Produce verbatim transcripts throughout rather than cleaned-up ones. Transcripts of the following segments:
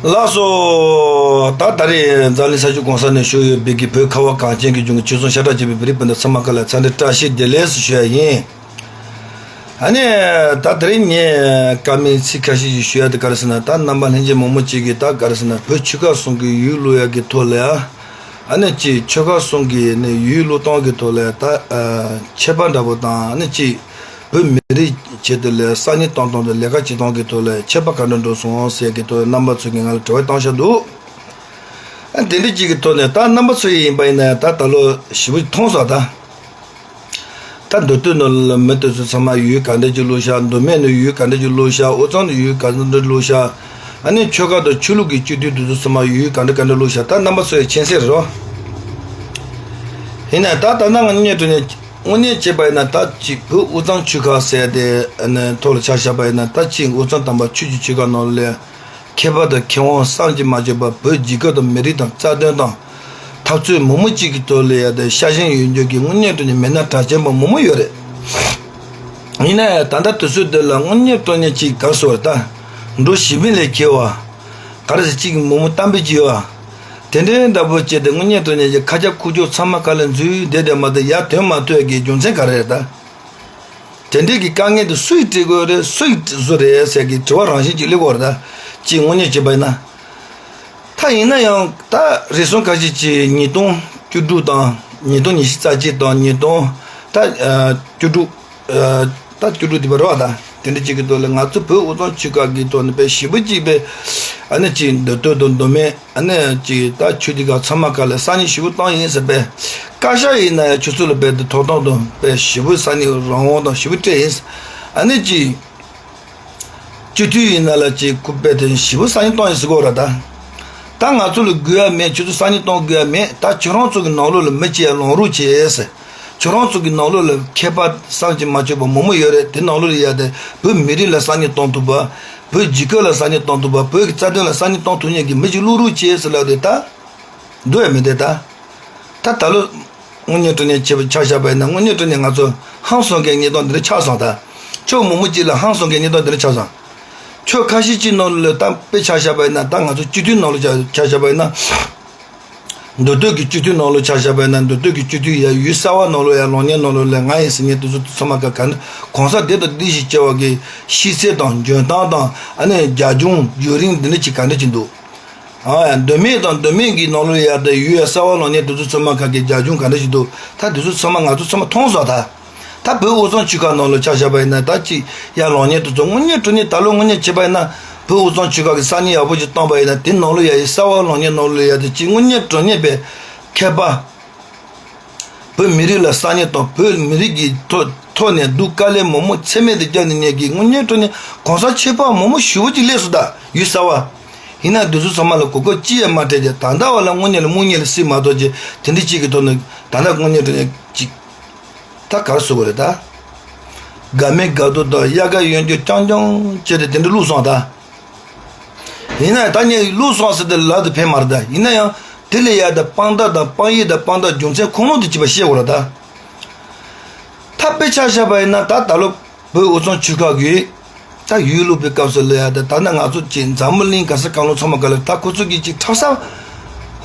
ལགས་སོ། ད་ད་རེས་འཛམ་གླིང་ས་ཕྱོགས་གང་ས་ནས་བཞུགས་ཡོད་པའི་གི་བོད་ཁ་བ་གངས་ཅན་གྱི་ལྗོངས་ཀྱི་ཆོལ་གསུམ་ཤ་ཁྲག་གཅིག་པའི་བོད་རིགས་སྤུན་ཟླ་ཚང་མ་ཁ་ལ་འཚམས་འདྲི་བཀྲ་ཤིས་བདེ་ལེགས་ཞུ་ཡ་ཡིན། ཨ་ནི་ད་ད་རེས་ངས་བཀའ་མོལ་ཚིག་ཁ་ཤས་ཤིག་ཞུ་ཡ་དེ་ག་རེ་ཟེར་ན། ད་རྣམ་པ་ལྷན་རྒྱས་མང་པོ་ཅིག་གིས་ད་ག་རེ་ཟེར་ན། བོད་ཆོལ་ཁ་གསུམ་གྱི་ཡུལ་ལུང་ཡ་གི་ཐོག་ལ་ཡ། ཨ་ནི་ཅིག་ཆོལ་ཁ་གསུམ་གྱི་ནི་ཡུལ་ལུང་སྟངས་ཀྱི་ཐོག་ལ་ད་ཨ་ཁྱད་པར་འདྲ་པོ་དང་། ཨ་ནི་ཅིག་བོད་མི་རིགས་ཆེད་དུ་ལས་གསར་རྙིང་གཏོང་སྟངས་དང་ལས་ཀ་བྱེད་སྟངས་ཀྱི་ཐོག་ལ་ཁྱད་པར་ག་འདྲ་འགྲོ་སོང་ཟེར་གྱི་ཐོག་ལ་རྣམ་པ་ཚོ་གིས་ང་ལ་དྲི་བ་བཏང་བཞག་འདུག་ཨ་དེ་འདྲ་ཅིག་གི་ཐོག་ནས་ད་རྣམ་པ་ཚོ་ཡིན་པ་ཡིན་ན་ཡང་ད་ད་ལོ་ཞེ་པོ་མཐོང་སོང་ད། ད་མདོ་སྟོད་ནང་ལ་མི་དེ་ཚོ་ཚང་མ་ཡུལ་ག་འདྲ་ཅིག་བླུགས་ཤག་མདོ་སྨད་ནས་ཡུལ་ག་འདྲ་ཅིག་བླུགས་ཤག་དབུས་གཙང་ནས་ཡུལ་ག་འདྲ་བླུགས་ཤག་ཨ་ནི་ཆོལ་ཁ་དང་ཆོས་ལུགས་ཀྱི་སྤྱི་འཐུས་དེ་ཚོ་ཚང་མ་ཡུལ་ག་འདྲ་ག་འདྲ་བླུགས་ཤག་ད་རྣམ་པ་ཚོ་ཡི་མཁྱེན་གསལ་རེད་རོ། ཡིན་ན་ད་ད་ནང་ང་གཉིས་དྲུང་ནས་དངོས་གནས་བྱས་པ་ཡིན་ན། ད་ཅིག་བོད་དབུས་གཙང་ཆོལ་ཁ་ཟེར་དེ་ཨ་ནི་ཐོག་ལ་ཆ་བཞག་པ་ཡིན་ན། ད་ཅིག་དབུས་གཙང་དམ་པ་ཆོས་ཀྱི་ཆོལ་ཁ་ནང་ལ་མཁས་པ་དང་མཁས་དབང་བསམ་གྱིས་མ་ཆོད་པ་བོད་རྒྱལ་ཁབ་དང་མི་རིགས་དང་རྩ་དོན་དང་འཐབ་རྩོད་མང་པོ་ཅིག་གི་ཐོག་ལ་ཡ་དེ་ཤ་ཞེན་ཡོད་རྒྱུ་གི་དངོས་གནས་དྲང་གནས་མི་སྣ་གྲགས་ཅན་པ་མང་པོ་ཡོད་རེད། ཡིན་ན་ཡང་ད་ལྟ་དུས་ཚོད་འདི་ལ་དངོས་གནས་དྲང་གནས་ཅིག་ག་རེ་ཟེར་བ་རེད། ད་འགྲོ་ཞི་མི་ལས་མཁས་པ་ག་རེ་ཟེར་ཅིག་མང་པོ་གཏམ་དཔེ་ཅིག་ཡོད་པ། དེ་འདྲའི་འདྲ་པོ་བྱས་ཏེ་དངོས་གནས་དྲང་གནས་ཀྱི་ཁ་སྐྱག་ཁུག་ཀྱོག་ཚང་མ་ག་ལ་འཛུལ་བསྡད་བསྡད་མ་གཏོགས་ཡར་ཐོན་མ་ཐུབ་ཡ་གི་རྒྱུ་མཚན་ག་རེ་རེད་ད། དེ་འདྲའི་གི་དཀའ་ངལ་དེ་སུ་ཡིས་སྤྲད་དགོས་རེད། སུ་ཡིས་བཟོས་རེད་ཟེར་གི་དྲི་བ་རང་བཞིན་གྱིས་སླེབས་ཀྱི་ཡོད་རེད་ད། ཅིག་དངོས་གནས་བྱས་པ་ཡིན་ན། ད་ཡིན་ན་ཡང་ད་རེ་ཟུང་ཁ་ཤས་ཀྱིས་ཉིས་སྟོང་བཅུ་དྲུག་དང་ཉིས་སྟོང་ཉི་ཤུ་རྩ་གཅིག་དང་ཉིས་སྟོང་ད་ཨ་བཅུ་དྲུག་ཨ་ད་བཅུ་དྲུག་དེ་བར་བ་ད་དེ་འདྲ་ཅིག་གི་ཐོག་ལ་ང་ཚོ་བོད་དབུས་གཙང་ཆོལ་ཁ་གི་ཐོག་ནས་དཔེ་ཞེ་པོ་ཅིག་དཔེ་ཨ་ནི་ཅིག་མདོ་སྟོད་དང་མདོ་སྨད། ཨ་ནི་ཅིག་ད་ཆོས་སྡེ་ཁག་ཚང་མ་ཁ་ལ་གསར་རྙིང་ཞེ་པོ་བཏང་ཡིན་ཟེར་པས། བཀའ་ཤག་ཡིན་ན་ཡང་ཆུ་ཚོད་ལ་རྦད་དེ་ཐོབ་ཐང་དང་དཔེ་ཞེ་པོ་གསར་རྙིང་རང་དབང་དང་ཞེ་པོ་སྤྲད་ཡིན། ཨ་ནི་ཅིག་སྤྱི་འཐུས་ཡིན་ན་ལ་ཅིག་སྐུ་དཔེ་དེ་ཞེ་པོ་གསར་རྙིང་བཏང་ཡིན་ཟེར་གོ་ར་ད། ད་ང་ཚོ་ལ་དགོས་ཡ་མེད། ཁྱོད་ཚོ་གསར་རྙིང་གཏོང་དགོས་ཡ་མེད། ད་ཁྱོད་རང་ཚོ་གི་ནང་ལོགས་ལ་མི་གཅིག་ཡ་ལངས་རོགས་བྱེད་ཟེར། ཁྱོད་རང་ཚོ་གི་ནང་ལོགས་ལ་མཁས་པ་བསམ་གྱིས་མ་ཆོད་པ་མང་པོ་ཡོད་རེད། དེ་ནང་ལོགས་ལ་ཡ་དེ་བོད་མི་རིགས་ལ་གསར་རྙིང་གཏོང་ཐུབ་པ། བོད་རྒྱལ་ཁབ་ལ་གསར་རྙིང་གཏོང་ཐུབ་པ། བོད་ཀྱི་རྩ་དོན་ལ་གསར་རྙིང་གཏོང་ཐུབ་མཁན་གྱི་མི་ཅིག་བླུག་རོགས་བྱེད་ཟེར་ལབ་དེ་ད། འདུག་ཡ་མི་འདུག་ད། ད་ད་ལོ་དངོས་གནས་དྲང་གནས་བྱས་པ་ཆ་བཞག་པ་ཡིན་ན། དངོས་གནས་དྲང་གནས་ང་ཚོ་ཧང་སང་མཁན་གནས་སྟངས་འདི་འདྲ་ཆགས་སོང་ད། ཕྱོགས་མང་པོ་ཅིག་ལ་ཧང་སང་མཁན་གནས་སྟངས་འདི་འདྲ་ཆགས་སོང་། ཕྱོགས་ཁ་ཤས་ཅིག་ནང་ལ་ད་དཔེ་ཆ་བཞག་པ་ཡིན་ན། ད་ང་ཚོ་སྤྱི་འཐུས་ནང་ལ་ཆ་ཆ་བཞག་པ་ཡིན་ན། མདོ་སྟོད་ཀྱི་སྤྱི་འཐུས་ནང་ལ་ཆ་བཞག་པ་ཡིན་ན། མདོ་སྟོད་ཀྱི་སྤྱི་འཐུས་ཡ་ཡུལ་གསར་པ་ནང་ལ་ཡ་ལངས་མཁན་ནང་ལ་ལ་ང་ཡིན་ཟེར་མཁན་དེ་ཚོ་ཚང་མ་ག་ག་ནི་གོང་ས་དེ་དང་འདི་ཞེས་བྱ་བ་གི་ཤེས་ཚད་དང་འཇོན་ཐང་དང་། ཨ་ནི་རྒྱབ་ལྗོངས་བརྒྱུད་རིམ་འདི་འདྲ་ཅིག་ག་འདྲ་ཅིག་འདུག་ཨ་ཡ་མདོ་སྨད་དང་མདོ་སྨད་ཀྱི་ནང་ལོགས་ཡ་དང་ཡུལ་ཡ་གསར་པ་ལངས་མཁན་དེ་ཚོ་ཚང་མ་ག་གི་རྒྱབ་ལྗོངས་ག་འདྲ་ཞིག་འདུག་ད་དེ་ཚོ་ཚང་མ་ང་ཚོ་ཚང་མ་མཐོང་སོང་ད། ད་བོད་དབུས་གཙང་ཆོལ་ཁ་ནང་ལ་ཆ་བཞག་པ་ཡིན་ན། ད་ཅིག་ཡར་ལངས་མཁན་དེ་ཚོ་དངོས་གནས་དྲང་གནས་ད་ལོ་དངོས་གནས་བྱས་པ་ཡིན་ན། བོད་དབུས་གཙང་ཆོལ་ཁ་གི་གསར་རྙིང་ཡག་པོ་ཅིག་བཏང་པ་ཡིན་ན། དེ་ནང་ལོགས་ཡ་ཡི་གསར་པ་ལངས་མཁན་ནང་ལོགས་ཡ་དེ་ཅིག་དངོས་གནས་དྲང་གནས་པའི་མཁས་པ། བོད་མི་རིགས་ལ་གསར་རྙིང་དང་བོད་མི་རིགས་ཀྱི་ཐོག་ཐོག་ནས་སྡུག་དཀའ་ལས་མང་པོ་ཚད་མེད་དུ་བརྒྱབ་ནས་ཉེས་ཀྱི་དངོས་གནས་དྲང་གནས་གོང་ས་མཆོག་པ་མང་པོ་ཞེ་པོ་ཅིག་སླེབས་སོང་ད། ཡུལ་གསར་པ། ཡིན་ན་འདི་ཚོ་ཚང་མ་ལ་གོ་སྐབས་ཅི་ཡང་མ་སྤྲད་ཀྱི། ད་ལྟ་བ་ལ་དངོས་གནས་ལ་དམུ་གཉེར་ལ་སྲིད་མ་གཏོགས་ཀྱི་དེ་འདྲ་ཅིག་གི་ཐོག་ནས་ད་ལྟ་དངོས་གནས་དྲང་གནས་ཅིག་ད་ག་རེ་ཟེར་དགོས་རེད་ད། དགའ་མེད་དགའ་སྡུག་དང་དབྱར་ཁ་གཡོན་སྐྱོར་རྐྱང་རྐྱང་བྱས་ཏེ་དེ་འདྲ་བླུགས་སོང་ད། ཡིན་ན་ད་ངས་བླུགས་སོང་ཟེར་ཏེ་ལབ་དེ་ཕན་མ་རེད་ད། ཡིན་ན་ཡང་དེ་ལས་ཡ་ད་དཔང་རྟགས་དང་དཔང་ཡིག་དང་དཔང་རྟགས་རྒྱུ་མཚན་ཁུངས་ལུང་དེ་ཅིག་པ་ཤེས་དགོས་རེད་ད། ད་དཔེ་ཆ་བཞག་པ་ཡིན་ན། ད་ད་ལོ་བོད་དབུས་གཙང་ཆོལ་ཁ་གིས་ད་ཡུལ་བླུགས་པའི་སྐབས་སུ་ལ་ཡ་ད། ད་ནི་ང་ཚོ་ཅིག་འཛམ་བུ་གླིང་ག་ས་གང་ལ་ཚང་མ་ག་ལ་ད་ཁོ་ཚོ་གིས་ཅིག་འཁྲབ་ས་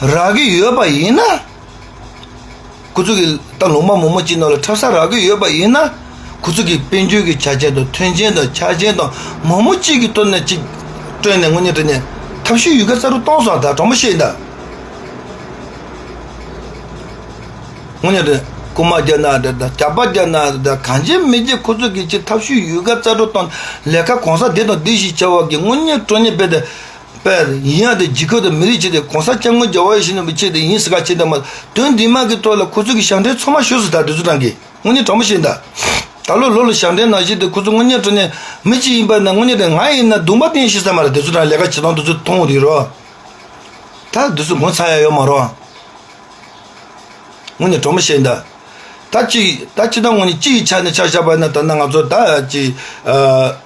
རག་གི་ཡོད་པ་ཡིན་ན། ཁོ་ཚོ་གི་ད་ལུང་པ་མང་པོ་ཅིག་ནང་ལ་འཁྲབ་ས་རག་གི་ཡོད་པ་ཡིན་ན། ཁོ་ཚོ་གི་དཔལ་འབྱོར་གྱི་ཆ་རྐྱེན་དང་མཐུན་རྐྱེན་དང་ཆ་རྐྱེན་དང་མང་པོ་ཅིག་གི་ཐོག་ནས་ཅིག་སྤྲོད་ནས་དངོས་གནས་དྲང་གནས་ཐབས་ཤེས་ཡོད་ག་རྩ་རུ་གཏོང་སོང་ད། དྲང་པོ་བཤད་ཡིན་ད། དངོས་གནས་དྲང་གནས་རྐུ་མ་རྒྱག་ན་འདྲ་ད། ཇག་པ་རྒྱག་ན་འདྲ་ད། གང་བྱེད་མི་བྱེད་ཁོ་ཚོ་གི་ཅིག་ཐབས་ཤེས་ཡོད་ག་རྩ་རུ་གཏོང་། ལས་ཀ་གོང་ས་དེ་དང་དེ་ཞིག་བྱ་བ་གི་དངོས་གནས་དྲང་གནས་དཔེ་དེ། པས་ཡིན་ཡང་དེ་རྒྱལ་ཁབ་དང་མི་རིགས་ཆེད་དུ་གོང་ས་སྐྱབས་མགོན་རྒྱལ་བ་ཡིད་བཞིན་ནོར་བུའི་ཆེད་དུ་ཡིན་ཟེར་ག་ཆེད་དུ་མ། དོན་འདི་མ་གི་ཐོག་ལ་ཁོ་ཚོ་གི་ཞབས་འདྲེན་ཚང་མ་ཞུགས་སུ་ད། དེ་ཚོ་རང་གི་དངོས་གནས་དྲང་པོ་བཤད་ད། ད་ལོ་ལོ་ལ་ཞབས་འདྲེན་ནང་བཞིན་དུ་ཁོ་ཚོ་དངོས་གནས་དྲང་གནས་མི་གཅིག་ཡིན་པ་ན་དངོས་གནས་དྲང་ང་ཡིན་ན་གདོང་པ་བསྟན་ཤེས་ས་མ་རེད། དེ་ཚོ་རང་ལས་ཀ་བྱེད་སྟངས་དེ་ཚོ་མཐོང་རེད་རོ། ད་དེ་ཚོ་ངོ་ཚ་ཡ་ཡོད་མ་རོ། དངོས་གནས་དྲང་པོ་བཤད་ད། ད་ཅི་ད་ཅི་ད་དངོས་གནས་སྤྱི་ཡི་ཆ་ནས་ཆ་བཞག་པ་ན། ད་ན་ང་ཚོ་ད་ཅི་ཨ།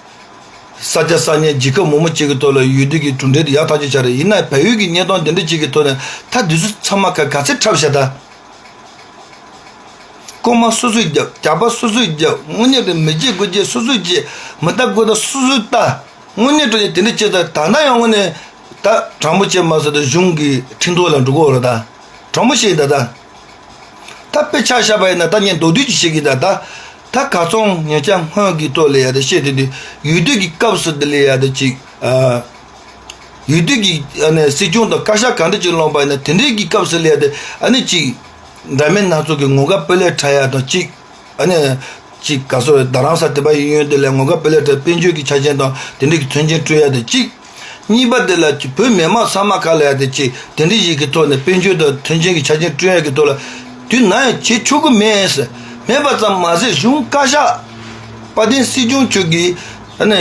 ས་ཆ་ས་གནས་རྒྱལ་ཁབ་མང་པོ་ཅིག་གི་ཐོག་ལ་ཡུལ་དུས་ཀྱི་གྲུབ་འབྲས་དེ་ཡག་ཐག་ཆོད་ཆགས་རེད། ཡིན་ན་བལ་ཡུལ་གྱི་གནས་སྟངས་དེ་འདྲ་ཅིག་གི་ཐོག་ནས་ད་འདི་ཚོ་ཚང་མ་ག་ག་ཚད་འཁྲབ་བཞག་ད། རྐུ་མ་སོ་སོས་རྒྱབ། ཇག་པ་སོ་སོས་རྒྱབ། དངོས་གནས་དྲང་མི་བྱེད་དགོས་བྱེད་སོ་སོས་བྱེད། མི་ལྟ་དགོས་ལྟ་སོ་སོས་ལྟ། དངོས་གནས་དྲང་གནས་དེ་འདྲ་བྱེད་ད། ད་ན་ཡང་དངོས་གནས་ ད་དྲང་པོ་བྱས་མ་ཟེར་ཏེ་གཞུང་གི་ཁྲིམས་ཐོག་ལ་འགྲོ་གི་ཡོད་རེད་ད། དྲང་པོ་བཤད་ད་ད། ད་དཔེ་ཆ་བཞག་པ་ཡིན་ན་ད་ངས་མདོར་བསྡུས་ཅིག་བཤད་གི་ད་ད། ད་གར་སོང་ཉེ་ཆར་སྔོན་གྱི་ཐོག་ལ་ཡ་དེ་བཤད་དེ་དུས་ཡུལ་དུས་ཀྱི་སྐབས་སུ་དེ་ལ་ཡ་དེ་ཅིག་ཨ། ཡུལ་དུས་ཀྱི་ཨ་ནི་སྲིད་སྐྱོང་དང་བཀའ་ཤག་ག་འདྲ་ཅིག་ལངས་པ་ཡིན་ན་དེ་འདྲའི་གི་སྐབས་སུ་ལ་ཡ་དེ་ཨ་ནི་ཅིག་འདྲ་མིན་སྣ་ཚོགས་ཀྱི་ངོ་དགའ་སྤུས་ལེགས་འཁྲབ་ཡ་དང་གཅིག་ཨ་ནི། གཅིག་ག་སོ་རྡ་རམ་ས་དེ་པ་ཡིན་ཡོན་དེ་ལས་ངོ་དགའ་སྤུས་ལེགས་འཁྲབ་དཔལ་འབྱོར་གྱི་ཆ་རྐྱེན་དང་དེ་འདྲ་གི་མཐུན་རྐྱེན་སྤྲོད་ཡ་དེ་གཅིག་གཉིས་པ་དེ་ལ་བོད་མི་མང་ཚང་མ་ག་ལ་ཡ་དེ་གཅིག་དེ་འདྲ་ཞིག་གི་ཐོག་ནས་དཔལ་འབྱོར་དང་མཐུན་རྐྱེན་གྱི་ཆ་རྐྱེན་སྤྲོད་ཡ་གི་ཐོག་ལ་དུས་ན་ཡང་བྱེད་ཆོག་གི་མེད། མེད་པ་ཙམ་མ་ཟད་གཞུང་བཀའ་ཤག་དཔལ་ལྡན་སྲིད་སྐྱོང་མཆོག་གིས་ཨ་ནི།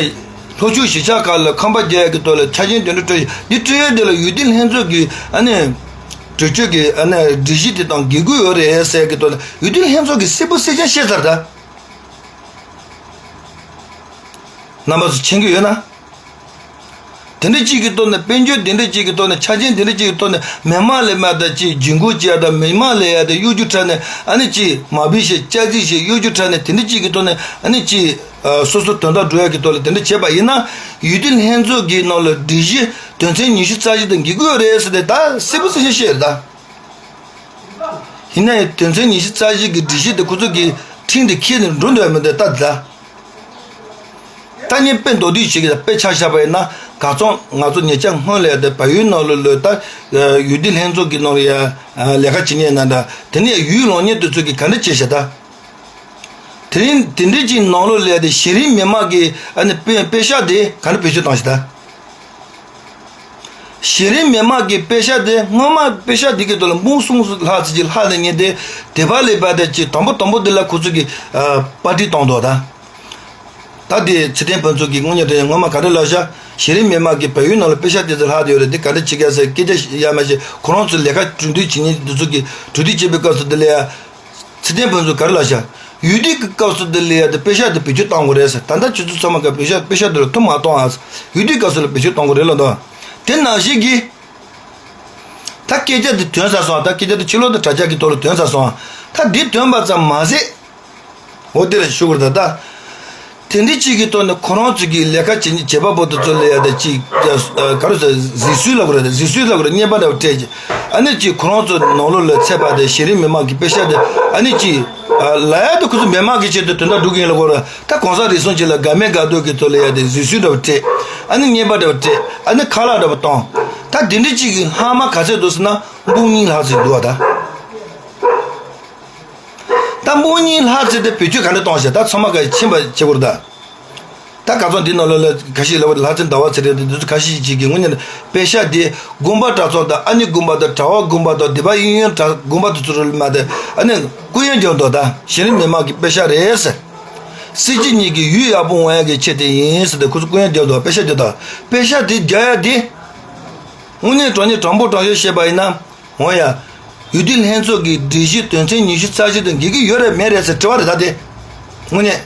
ལྷོ་ཕྱོགས་གཞིས་ཆགས་ཁག་ལ་ཁང་པ་རྒྱག་ཡ་གི་ཐོག་ལ་ཆ་རྐྱེན་དེ་འདྲ་སྤྲོད་ཡ་འདི་སྤྲོད་ཡ་དེ་ལ་ཡུལ་དུས་ལྷན་ཚོགས་ཀྱི་ཨ་ནི། གྲོས་ཆོད་ཀྱི་ཨ་ནི་སྒྲིག་གཞི་དེ་དང་འགལ་དགོས་ཡོད་རེད་ཟེར་གི་ཐོག་ནས་ཡུལ་དུས་ལྷན་ཚོགས་ཀྱིས་གསལ་པོ་གསལ་རྐྱང་བཤད་ཚར་ད། རྣམ་པ་ཚོ་མཁྱེན་གྱི་ཡོད་ན། དེ་འདྲ་གཅིག་གི་ཐོག་ནས་དཔལ་འབྱོར་དེ་འདྲ་གཅིག་གི་ཐོག་ནས་ཆ་རྐྱེན་དེ་འདྲ་གཅིག་གི་ཐོག་ནས་མི་མང་ལ་མ་ད་ཅིག་ཇུས་འགོད་བྱས་ཡ་དང་མི་མང་ལ་ཡ་དེ་གཡོ་སྒྱུ་འཁྲབ་ནས་ཨ་ནི་ཅིག་མ་བིས་ཤིག་ཅ་ཅི་ཞིག་གཡོ་སྒྱུ་འཁྲབ་ནས་དེ་འདྲ་གཅིག་གི་ཐོག་ནས་ཨ་ནི་ཅིག་སོ་སོ་དོན་དག་སྒྲུབ་ཡ་གི་ཐོག་ལ་དེ་འདྲ་བྱས་པ་ཡིན་ན་ཡུལ་དུས་ལྷན་ཚོགས་ཀྱི་ནང་ལ་སྒྲིག་གཞི་དོན་ཚན་ཉི་ཤུ་རྩ་བཞི་དང་འགལ་གྱི་ཡོད་རེད་ཟེར་ཏེ་ད་གསལ་པོ་གསལ་རྐྱང་བཤད་རེད་ད། ཡིན་ན་ཡང་དོན་ཚན་ཉི་ཤུ་རྩ་བཞི་གི་སྒྲིག་གཞི་དེ་ཁོ་ཚོ་གི་ཁྲིམས་དེ་འཁྱེར་ནས་འགྲོ་འདོད་མི་འདུག་ད་ད། ད་ངས་དཔེ་མདོར་བསྡུས་ཞིག་གི་དཔེ་ཆ་བཞག་པ་ཡིན་ན་ག་ཚོད་ང་ཚོ་ཉེ་ཆར་སྔོན་ལ་ཡ་དེ་བལ་ཡུལ་ནང་ལ་ལོས་ད་ཡུལ་དུས་ལྷན་ཚོགས་ཀྱི་ནང་ལ་ཡ་ལས་ཀ་བྱེད་མཁན་ན་འདྲ་དེ་ནས་ཡུལ་ལོག་མཁན་དེ་ཚོ་གིས་ག་འདྲ་བྱས་ཤག་ད། དེ་རིང་དེ་འདྲའི་ཅིག་ནང་ལོགས་ལ་ཡ་དེ་གཞི་རིམ་མི་མང་གི་ཨ་ནི་དཔེ་དཔེ་ཤག་དེ་ག་འདྲ་བེད་སྤྱོད་བཏང་ཤག་ད། གཞི་རིམ་མི་མང་གི་དཔེ་ཤག་དེ་སྔོན་མ་དཔེ་ཤག་དེ་གི་ཐོག་ལ་འབུམ་གསུམ་ལྷག་ཙམ་ཅིག་ལྷག་ནས་ཉན་ཏེ་དེ་བ་ལས་པ་དེ་ཅིག་དང་པོ་དང་པོ་དེ་ལ་ཁོ་ཚོ་གིས་ཨ་པར་སྐྲུན་བཏང་འདུག་ད། ད་དེ་ཚེ་བརྟན་ཕུན་ཚོགས་ཀྱིས་དངོས་གནས་དྲང་གནས་སྔོན་མ་ག་རེ་ལབ་ཤག་གཞི་རིམ་མི་མང་གི་བལ་ཡུལ་ནང་ལ་དཔེ་ཤག་དེ་ཚོ་ལྷག་བསྡད་ཡོད་རེད། དེ་ག་འདྲ་བྱེད་ཀྱི་ཟེར་སྐད་ཆ་ཡ་མ་བྱས་ཁོ་རང་ཚོ་ལས་ཀ་གྲོས་བསྡུར་བྱེད་མཁན་དེ་ཚོ་གིས་གྲོས་བསྡུར་བྱེད་པའི་སྐབས་སུ་དེ་ལ་ཡ། ཚེ་བརྟན་ཕུན་ཚོགས་ག་རེ་ལབ་ཤག་ཡུལ་དུས་ཀྱི་སྐབས་སུ་དེ་ལ་ཡ་དེ་དཔེ་ཤག་དེ་བེད་སྤྱོད་གཏང་དགོས་རེད་ཟེར། ད་ལྟ་ཁྱེད་ཚོ་ཚང་མ་ག་དཔེ་ཤག་དཔེ་ཤག་དེ་ལ་ཐུགས་མ་གཏོང་ཨ། ཡུལ་དུས་སྐབས་སུ་ལ་བེད་སྤྱོད་གཏང་དགོས་རེད་ལབ་འདུག་དེ་ནང་བཞིན་གྱི། ད་སྐད་ཆ་དེ་ཐོན་ཚར་སོང་ཨ། ད་སྐད་ཆ་དེ་ཕྱི་ལོགས་དང་དྲ་རྒྱ་གི་ཐོག་ལ་ཐོན་ཚར་སོང་ཨ། ད་འདི་ཐོན་པ་ཙམ་མ་ཟད། འོ་དེ་ལ་ཞུ་དགོས་རེད་ད། དེ་འདྲའི་གཅིག་གི་ཐོག་ནས་ཁོ་རང་ཚོ་གི་ལས་ཀ་བྱེད་བྱེད་པ་པོ་དེ་ཚོ་ལ་ཡ་ད་ཅིག་ག་རེ་ཟེར་གཟིགས་ཚུལ་ལབ་དགོས་རེད། གཟིགས་ཚུལ་ལབ་དགོས་རེད། བརྙན་པར་འདྲ་བོ་སྤྲད་ཅིག་ཨ་ནི་ཅིག་ཁོ་རང་ཚོ་ནང་ལོགས་ལ་ཚད་པ་དེ་གཞི་རིམ་མི་མང་གི་དཔེ་ཤག་དེ་ཨ་ནི་ཅིག་ལ་ཡ་དེ་ཁོ་ཚོ་མི་མང་གི་ཆེད་དུ་དོན་དག་སྒྲུབ་ཀྱི་ཡིན་ལབ་དགོས་རེད། ད་གོང་ས་རེ་ཟུང་ཅིག་ལ་དགའ་མོས་དགའ་འདོད་ཀྱི་ཐོག་ལ་ཡ་དེ་གཟིགས་ཚུལ་འདྲ་བོ་སྤྲད། ཨ་ནི་བརྙན་པར་འདྲ་བོ་སྤྲད། ཨ་ནི་ཁ་ལག་འདྲ་བོ་བཏང་། ད་དེ་འདྲའི་གཅིག་གི་ལྷག་མ་ག་ཚད་འདུག་ཟེར་ན་འབུམ་གཉིས་ལྷག་ཙམ་འདུག་བ་ད། ད་འབུམ་གཉིས་ལྷག་ཙམ་དེ་བེད་སྤྱོད་ག་འདྲ་གཏོང་ཤག་ད་ཚང་མ་ག་ཕྱིན་པ་བྱེད་དགོས་རེད་ད། ད་ག་ཚོད་འདི་ནང་ལོགས་ལ་ཁ་ཤས་ལབ་པ་ལྷ་བཙན་ཟླ་བ་ཚེ་རིང་དེ་ཚོ་ཁ་ཤས་ཅིག་གིས་དངོས་གནས་དཔེ་ཤག་དེ་དགོན་པ་གྲྭ་ཚང་དང་ཨ་ནི་དགོན་པ་དང་གྲྭ་བ་དགོན་པ་དང་སྡེ་པ་གཡས་གཡོན་གྲྭ་དགོན་པ་དེ་ཚོ་རུ་མ་དེ་ཨ་ནི་སྐུ་ཡོན་རྒྱག་འདུག་ད་གཞི་རིམ་མི་མང་གི་དཔེ་ཤག་རེད་ཟེར། སྲིད་སྤྱི་གཉིས་ཀྱི་ཡུལ་ཡག་པོ་འོང་ཡག་གི་ཆེད་དུ་ཡིན་ཟེར་ཏེ་ཁོ་ཚོ་སྐུ་ཡོན་རྒྱག་འདུག་དཔེ་ཤག་རྒྱག་འདུག་དཔེ་ཤག་དེ་རྒྱག་ཡག་དེ་དངོས་གནས་དྲང་གནས་དྲང་པོ་དྲང་བཞག་བཤད་པ་ཡིན་ན། འོ་ཡ། ཡུལ་དུས་ལྷན་ཚོགས་ཀྱི་སྒྲིག་གཞི་དོན་ཚན་ཉི་ཤུ་རྩ་བཞི་དང་འགལ་གྱི་ཡོད་རེད་མེད་རེད་ཟེར་དྲི་བ་རེད་ད་དེ། དངོས་གནས།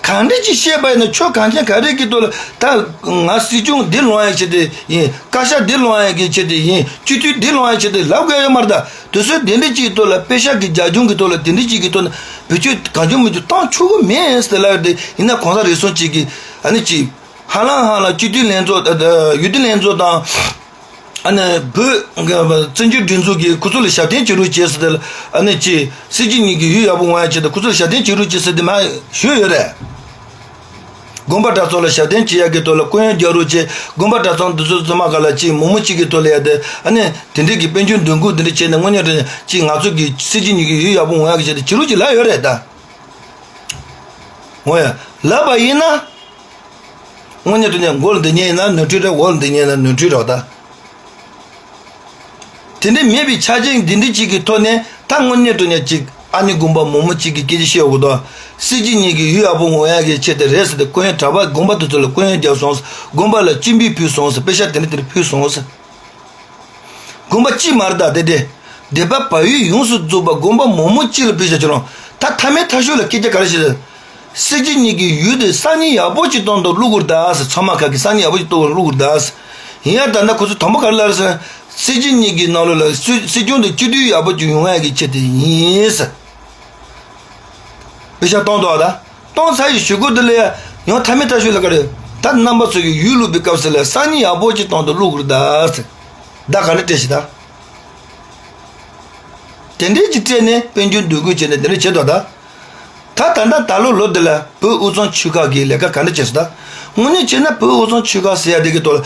གང་འདྲ་ཅིག་བཤད་པ་ཡིན་ན་ཆོས་གང་ཅན་ག་རེ་གི་ཐོག་ལ་ད་ང་སྲིད་སྐྱོང་འདི་ལོང་ཡ་ཆེད་དུ་ཡིན། བཀའ་ཤག་འདི་ལོང་ཡ་གི་ཆེད་དུ་ཡིན། སྤྱི་འཐུས་འདི་ལོང་ཡ་ཆེད་དུ་ལབ་དགོས་ཡོད་མ་རེད་ད། དུས་ཚོད་དེ་འདྲ་ཅིག་ཐོག་ལ་དཔེ་ཤག་གི་རྒྱབ་ལྗོངས་ཀྱི་ཐོག་ལ་དེ་འདྲ་ཅིག་གི་ཐོག་ནས་བེད་སྤྱོད་གང་བྱུང་མི་བྱུང་བཏང་ཆོག་གི་མེད་ཟེར་ལབ་ཡོད་དེ་ཡིན་ན་གོང་ས་རེ་ཟུང་ཅིག་གིས་ཨ་ནི་ཅིག་ཧ་ལམ་ཧ་ལམ་སྤྱི་འཐུས་ལྷན་ཚོགས་ཡུལ་དུས་ལྷན་ཚོགས་དང་། ཨ་ནི་བོད་བཙན་བྱོལ་སྒྲིག་འཛུགས་ཀྱིས་ཁོ་ཚོ་ལ་ཞབས་བརྟན་བྱེད་རོགས་བྱེད་ཟེར་ཏེ་ཨ་ནི་ཅི་སྲིད་སྤྱི་གཉིས་ཀྱི་ཡུལ་ཡག་པོ་ཡོང་ཡ་ཆེད་དུ་ཁོ་ཚོ་ལ་ཞབས་བརྟན་བྱེད་རོགས་བྱེད་ཟེར་ཏེ་མ་ཞུས་ཡོད་རེད། དགོན་པ་གྲྭ་ཚང་ལ་ཞབས་བརྟན་བྱེད་ཡ་གི་ཐོག་ལ་སྐུ་ཡོན་རྒྱག་རོགས་བྱེད། དགོན་པ་གྲྭ་ཚང་འདི་ཚོ་ཚང་མ་ག་ལ་ཅི་མོག་མོག་གཅིག་གི་ཐོག་ལ་ཡ་དེ་ཨ་ནི་དེ་འདྲས་ཀྱི་དཔལ་འབྱོར་འདུ་འགོད་འདི་འདྲ་བྱས་ནས་དངོས་གནས་དྲང་གནས་ཅི་ང་ཚོ་གི་སྲིད་སྤྱི་གཉིས་ཀྱི་ཡུལ་ཡག་པོ་ཡོང་ཡ་གི་ཆེད་དུ་བྱེད་རོགས་བྱེད་ལབ་ཡོད་རེད་ད། འོ་ཡ། ལབ་པ་ཡིན་ན། དངོས་གནས་དྲང་གནས་མགོ་ལ་འདི་ཉན་ཡིན་ན་ནོར་འཁྲུལ་རེད། འོག་ལ་འདི་ཉན་ཡིན་ན་ནོར་འཁྲུལ་རེད་ད། དེ་འདྲའི་མེད་པའི་ཆ་རྐྱེན་འདི་འདྲའི་ཅིག་གི་ཐོག་ནས་ད་དངོས་གནས་དྲང་གནས་ཅིག་ཨ་ནི་དགོན་པ་མོག་མོག་ཅིག་གི་སྐད་ཆ་བཤད་འོག་ཏུ། སྲིད་སྤྱི་གཉིས་ཀྱི་ཡུལ་ཡག་པོ་ཡོང་ཡ་གི་ཆེད་དུ་རེད་ཟེར་ཏེ་སྐུ་ཡོན་གྲྭ་པ་དགོན་པ་དེ་ཚོ་ལ་སྐུ་ཡོན་རྒྱག་སོང་། དགོན་པ་ལ་སྤྱི་འབུལ་ཕུལ་སོང་ཟེར། དཔེ་ཤག་དེ་འདྲ་དེ་འདྲ་ཕུལ་སོང་ཟེར། དགོན་པ་གཅིག་མ་རེད་ད་དེ་དེ། སྡེ་པ་བལ་ཡུལ་ཡོངས་སུ་རྫོགས་པ་དགོན་པ་མང་པོ་གཅིག་ལ་ཕུལ་བྱ་ཆོག་རུང་ད་མཐའ་མའི་མཐའ་ཤོས་ལ་སྐད་ཆ་ག་རེ་བཤད་ཟེར། སྲིད་སྤྱི་གཉིས་ཀྱི་ཡུལ་དེ་སང་ཉིན་ཡག་པོ་ཅིག་གཏོང་དང་བླུག་དགོས་རེད་ད་ཟེར། ཚང་མ་ག་གི་སང་ཉིན་ཡག་པོ་ཅིག་གཏོང་དང་བླུག་དགོས་རེད་ད་ཟེར། ཡིན་ཡང་ད་ལྟ་ཁོ་ཚོས་དང་པོ་ག་རེ་ལབ་རེད་ཟེར་ན། སྲིད་སྤྱི་གཉིས་ཀྱི་ནང་ལོགས་ལ་སྲིད་སྲིད་སྐྱོང་དང་སྤྱི་འཐུས་ཡག་པོ་ཅིག་ཡོང་ཡ་གི་ཆེད་དུ་ཡིན་ཟེར། དཔེ་ཆ་གཏོང་དོ་ད། གཏོང་ཚར་ཡི་གཞུག་གུ་དེ་ལ་ཡང་མཐའ་མའི་མཐའ་ཤོས་ལ་ག་རེ། ད་རྣམ་པ་ཚོ་གི་ཡུལ་ལུགས་པའི་སྐབས་སུ་ལ་སང་ཉིན་ཡག་པོ་ཅིག་གཏོང་དུ་བླུག་དགོས་རེད་ད་ཟེར། ད་ག་འདྲ་སྤྲད་ཤི་ད། དེ་འདྲའི་ཅིག་སྤྲད་ནས་དཔལ་འབྱོར་འདུ་འགོད་བྱས་ནས་དེ་འདྲ་བྱས་འདུག་ད། ད་ད་ལྟ་ད་ལོ་ལོ་འདི་ལ་བོད་དབུས་གཙང་ཆོལ་ཁ་གི་ལས་ཀ་ག་འདྲ་བྱས་སོང་ད། དངོས་གནས་བྱས་ན་བོད་དབུས་གཙང་ཆོལ་ཁ་ཟེར་ཡ་དེ་གི་ཐོག་ལ་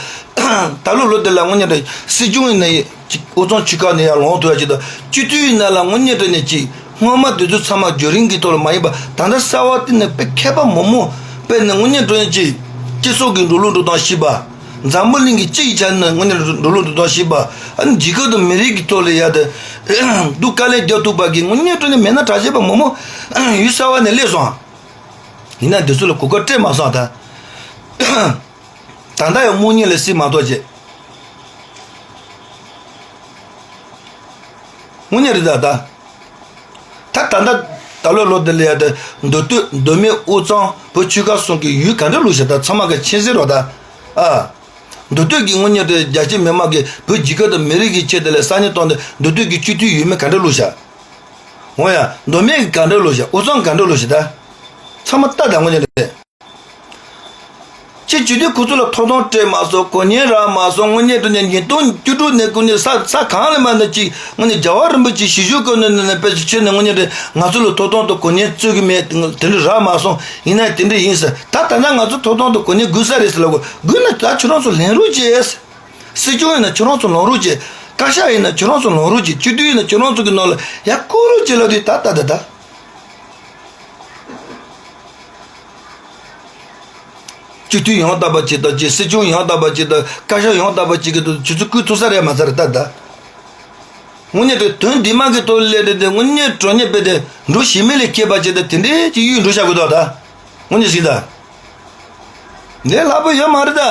ད་ལོ་ལོ་འདི་ལ་དངོས་གནས་དེ་སྲིད་སྐྱོང་ཡིན་ན་ཡི་ཅིག་དབུས་གཙང་ཆོལ་ཁ་ནས་ཡར་ལངས་ཐུབ་ཡ་ཅིག་དང་སྤྱི་འཐུས་ཡིན་ན་ལ་དངོས་གནས་དྲང་གནས་ཅིག་སྔོན་མ་དེ་ཚོ་ཚང་མ་རྒྱུན་རིང་གི་ཐོག་ལ་མ་ཡིན་པ་ད་ལྟ་གསར་བ་དེ་ནས་དཔེ་མཁས་པ་མང་མང་དཔེ་ནས་དངོས་གནས་དྲང་གནས་ཅིག་སྤྱི་ཚོགས་ཀྱི་འགྲོ་ལུགས་འགྲོ་སྟངས་ཤེས་པ། འཛམ་བུ་གླིང་གི་སྤྱི་ཡི་ཆ་ནས་དངོས་གནས་འགྲོ་ལུགས་འགྲོ་སྟངས་ཤེས་པ། ཨ་ནི་རྒྱལ་ཁབ་དང་མི་རིགས་ཀྱི་ཐོག་ལ་ཡ་དེ་སྡུག་དཀའ་ལས་རྒྱག་ཐུབ་པ་གི་དངོས་གནས་དྲང་གནས་མེད་ན་དྲག་ཆེ་བ་མང་མང་ཡུལ་གསར་བ་ནས་སླེབས་སོང་། ཡིན་ན་འདི་ཚོ་ལ་གོ་སྐབས་སྤྲད་མ་སོང་ད། ད་ལྟ་ཡང་དམོད་གཉིད་ལ་སྲིད་མ་གཏོགས་བྱས། དངོས་གནས་རེད་ད་ད། ད་ད་ལྟ་ད་ལོ་ལོ་འདི་ལ་ཡ་ད་མདོ་སྟོད་མདོ་སྨད་དབུས་གཙང་བོད་ཆོལ་ཁ་གསུམ་གྱི་ཡུལ་ག་འདྲ་ལུགས་ཤིག་ད་ཚང་མ་ག་མཁྱེན་གསལ་རོ་ད། ཨ། མདོ་སྟོད་ཀྱི་དངོས་གནས་དེ་རྒྱ་ཆེ་མི་མང་གིས་བོད་རྒྱལ་ཁབ་དང་མི་རིགས་ཀྱི་ཆེད་དུ་ལ་ས་གནས་སྟོང་དུ་མདོ་སྟོད་ཀྱི་སྤྱི་འཐུས་ཡོད་མེད་ག་འདྲ་ལུགས་ཤིག་འོ་ཡ་མདོ་སྨད་ཀྱི་ག་འདྲ་ལུགས་ཤིག་དབུས་གཙང་ག་འདྲ་ལུགས་ཤིག་ད། ཚང་མ་ལྟ་ད་དངོས་གནས་རེད། ཅི་བྱེད་དུས་ཁོ་ཚོ་ལ་ཐོབ་ཐང་སྤྲད་མ་སོང་གོ་གཉེར་རག་མ་སོང་དངོས་གནས་དྲང་གནས་ཉིས་སྟོང་བཅུ་དྲུག་ནས་ཁོ་ནས་ས་ས་གང་ལ་མ་ནས་ཅིག་དངོས་གནས་རྒྱལ་བ་རིན་པོ་ཆེ་ཞི་བཞུགས་སྐབས་ནས་ནས་ནས་དཔེ་ཆ་ཆེ་ནས་དངོས་གནས་དྲང་ང་ཚོ་ལ་ཐོབ་ཐང་དང་གོ་གཉེར་བཙུགས་གི་མེད་དེ་འདྲ་རག་མ་སོང་ཡིན་ན་དེ་འདྲ་ཡིན་ཟེར་ད་ད་ན་ང་ཚོ་ཐོབ་ཐང་དང་གོ་གཉེར་དགོས་ས་རེད་ཟེར་ལ་གོ་དགོས་ན་ད་ཁྱོད་རང་ཚོ་ལེན་རོགས་བྱེད། སྲིད་སྐྱོང་ཡིན་ན་ཁྱོད་རང་ཚོ་ལངས་རོགས་བྱེད། བཀའ་ཤག་ཡིན་ན་ཁྱོད་རང་ཚོ་ལངས་རོགས་བྱེད་སྤྱི་འཐུས་ཡིན་ན་ཁྱོད་རང་ཚོ་གི་ནང་ལ་ཡ་བསྐོ་རོགས་བྱེད་ལབ་དུས་ད་ད་ད་ད། སྤྱི་འཐུས་ཡང་དག་པ་ཅིག་དང་ཅིག་སྲིད་སྐྱོང་ཡང་དག་པ་ཅིག་དང་བཀའ་ཤག་ཡང་དག་པ་ཅིག་གི་དུ་ཆུ་ཚོད་བསྐུལ་ཐུབ་ས་རེད་མ་ཚར་ད་ད། དངོས་གནས་དེ་དོན་འདི་མ་གི་ཐོག་ལས་དེ་དེ་དངོས་གནས་དྲང་གནས་དཔེ་དེ་འགྲོ་ཞེ་མེད་ལས་སྐྱེས་པ་ཅིག་དང་དེ་འདྲའི་ཅིག་གཡུག་འགྲོ་བྱ་དགོས་དོ་ད། དངོས་གནས་ཞིག་ད། ལས་སླ་པོ་ཡོད་མ་རེད་ད།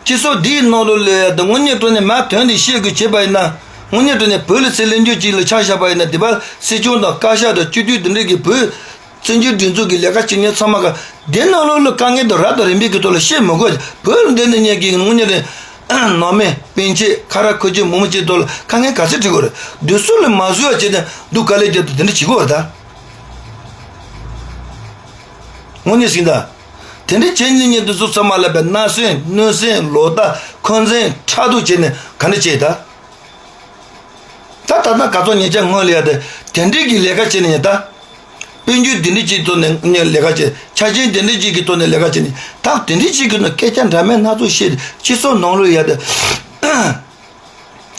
སྤྱི་ཚོགས་འདིའི་ནང་ལོགས་ལ་ཡ་ད་དངོས་གནས་དྲང་གནས་མ་དོན་འདི་ཤེས་དགོས་བྱེད་པ་ཡིན་ན། དངོས་གནས་དྲང་གནས་བོད་ལ་ཚེ་ལས་འགྱུར་ཅིག་ལ་ཆ་བཞག་པ་ཡིན་ན་དེ་བར་སྲིད་སྐྱོང་དང་བཀའ་ཤག་དང་སྤྱི་འཐུས་དེ་འདྲས་ཀྱི་བོད་བཙན་བྱོལ་སྒྲིག་འཛུགས་ཀྱི་ལས་ཀ་བྱེད་མཁན་ཚང་མ་ག་འདི་ནང་ལོགས་ལ་དཀའ་ངལ་དང་རབ་དང་རིམ་པའི་གི་ཐོག་ལ་བཤད་མི་དགོས། བོད་ལ་འདི་ནས་ཉན་གི་དངོས་གནས་དྲང་གནས་ནང་མི་སྤུན་མཆེད་ཁ་ར་ཁོ་ཆེ་མོ་མོ་ཆེ་ཐོག་ལ་དཀའ་ངལ་ག་ཚད་འཕྲད་དགོས་རེད། འདི་ཚོ་ལ་མ་བཟོད་པ་བྱས་ནས་སྡུག་དཀའ་ལས་རྒྱབ་སྟེ་དེ་འདྲ་བྱེད་དགོས་རེད་ད། དངོས་གནས་ཟིན་ད། དེ་འདྲའི་བྱས་ཉིན་ཉིན་དུ་སོ་ཚང་མ་ལ་བའི་སྣ་སེམས་གནོད་སེམས་ལོག་ལྟ་འཁོན་འཛིན་ཕྲག་དོག་བྱས་ནས་ག་འདྲ་བྱས་ད། ད་ད་ལྟ་ག་ཚོད་ཉེ་ཆར་སྔོན་ལ་ཡ་དེ་དེ་འདྲའི་གི་ལས་ཀ་བྱས་ནས་ཡ་ད། དཔལ་འབྱོར་དེ་འདྲའི་ཅིག་ཐོག་ནས་ལས་ཀ་བྱས་ཆ་རྐྱེན་དེ་འདྲའི་ཅིག་གི་ཐོག་ནས་ལས་ཀ་བྱས་ནས་ད་དེ་འདྲའི་ཅིག་གི་ནང་སྐད་ཆ་འདྲ་མིན་སྣ་ཚོགས་བཤད་སྤྱི་ཚོགས་ནང་ལོགས་ཡ་དེ།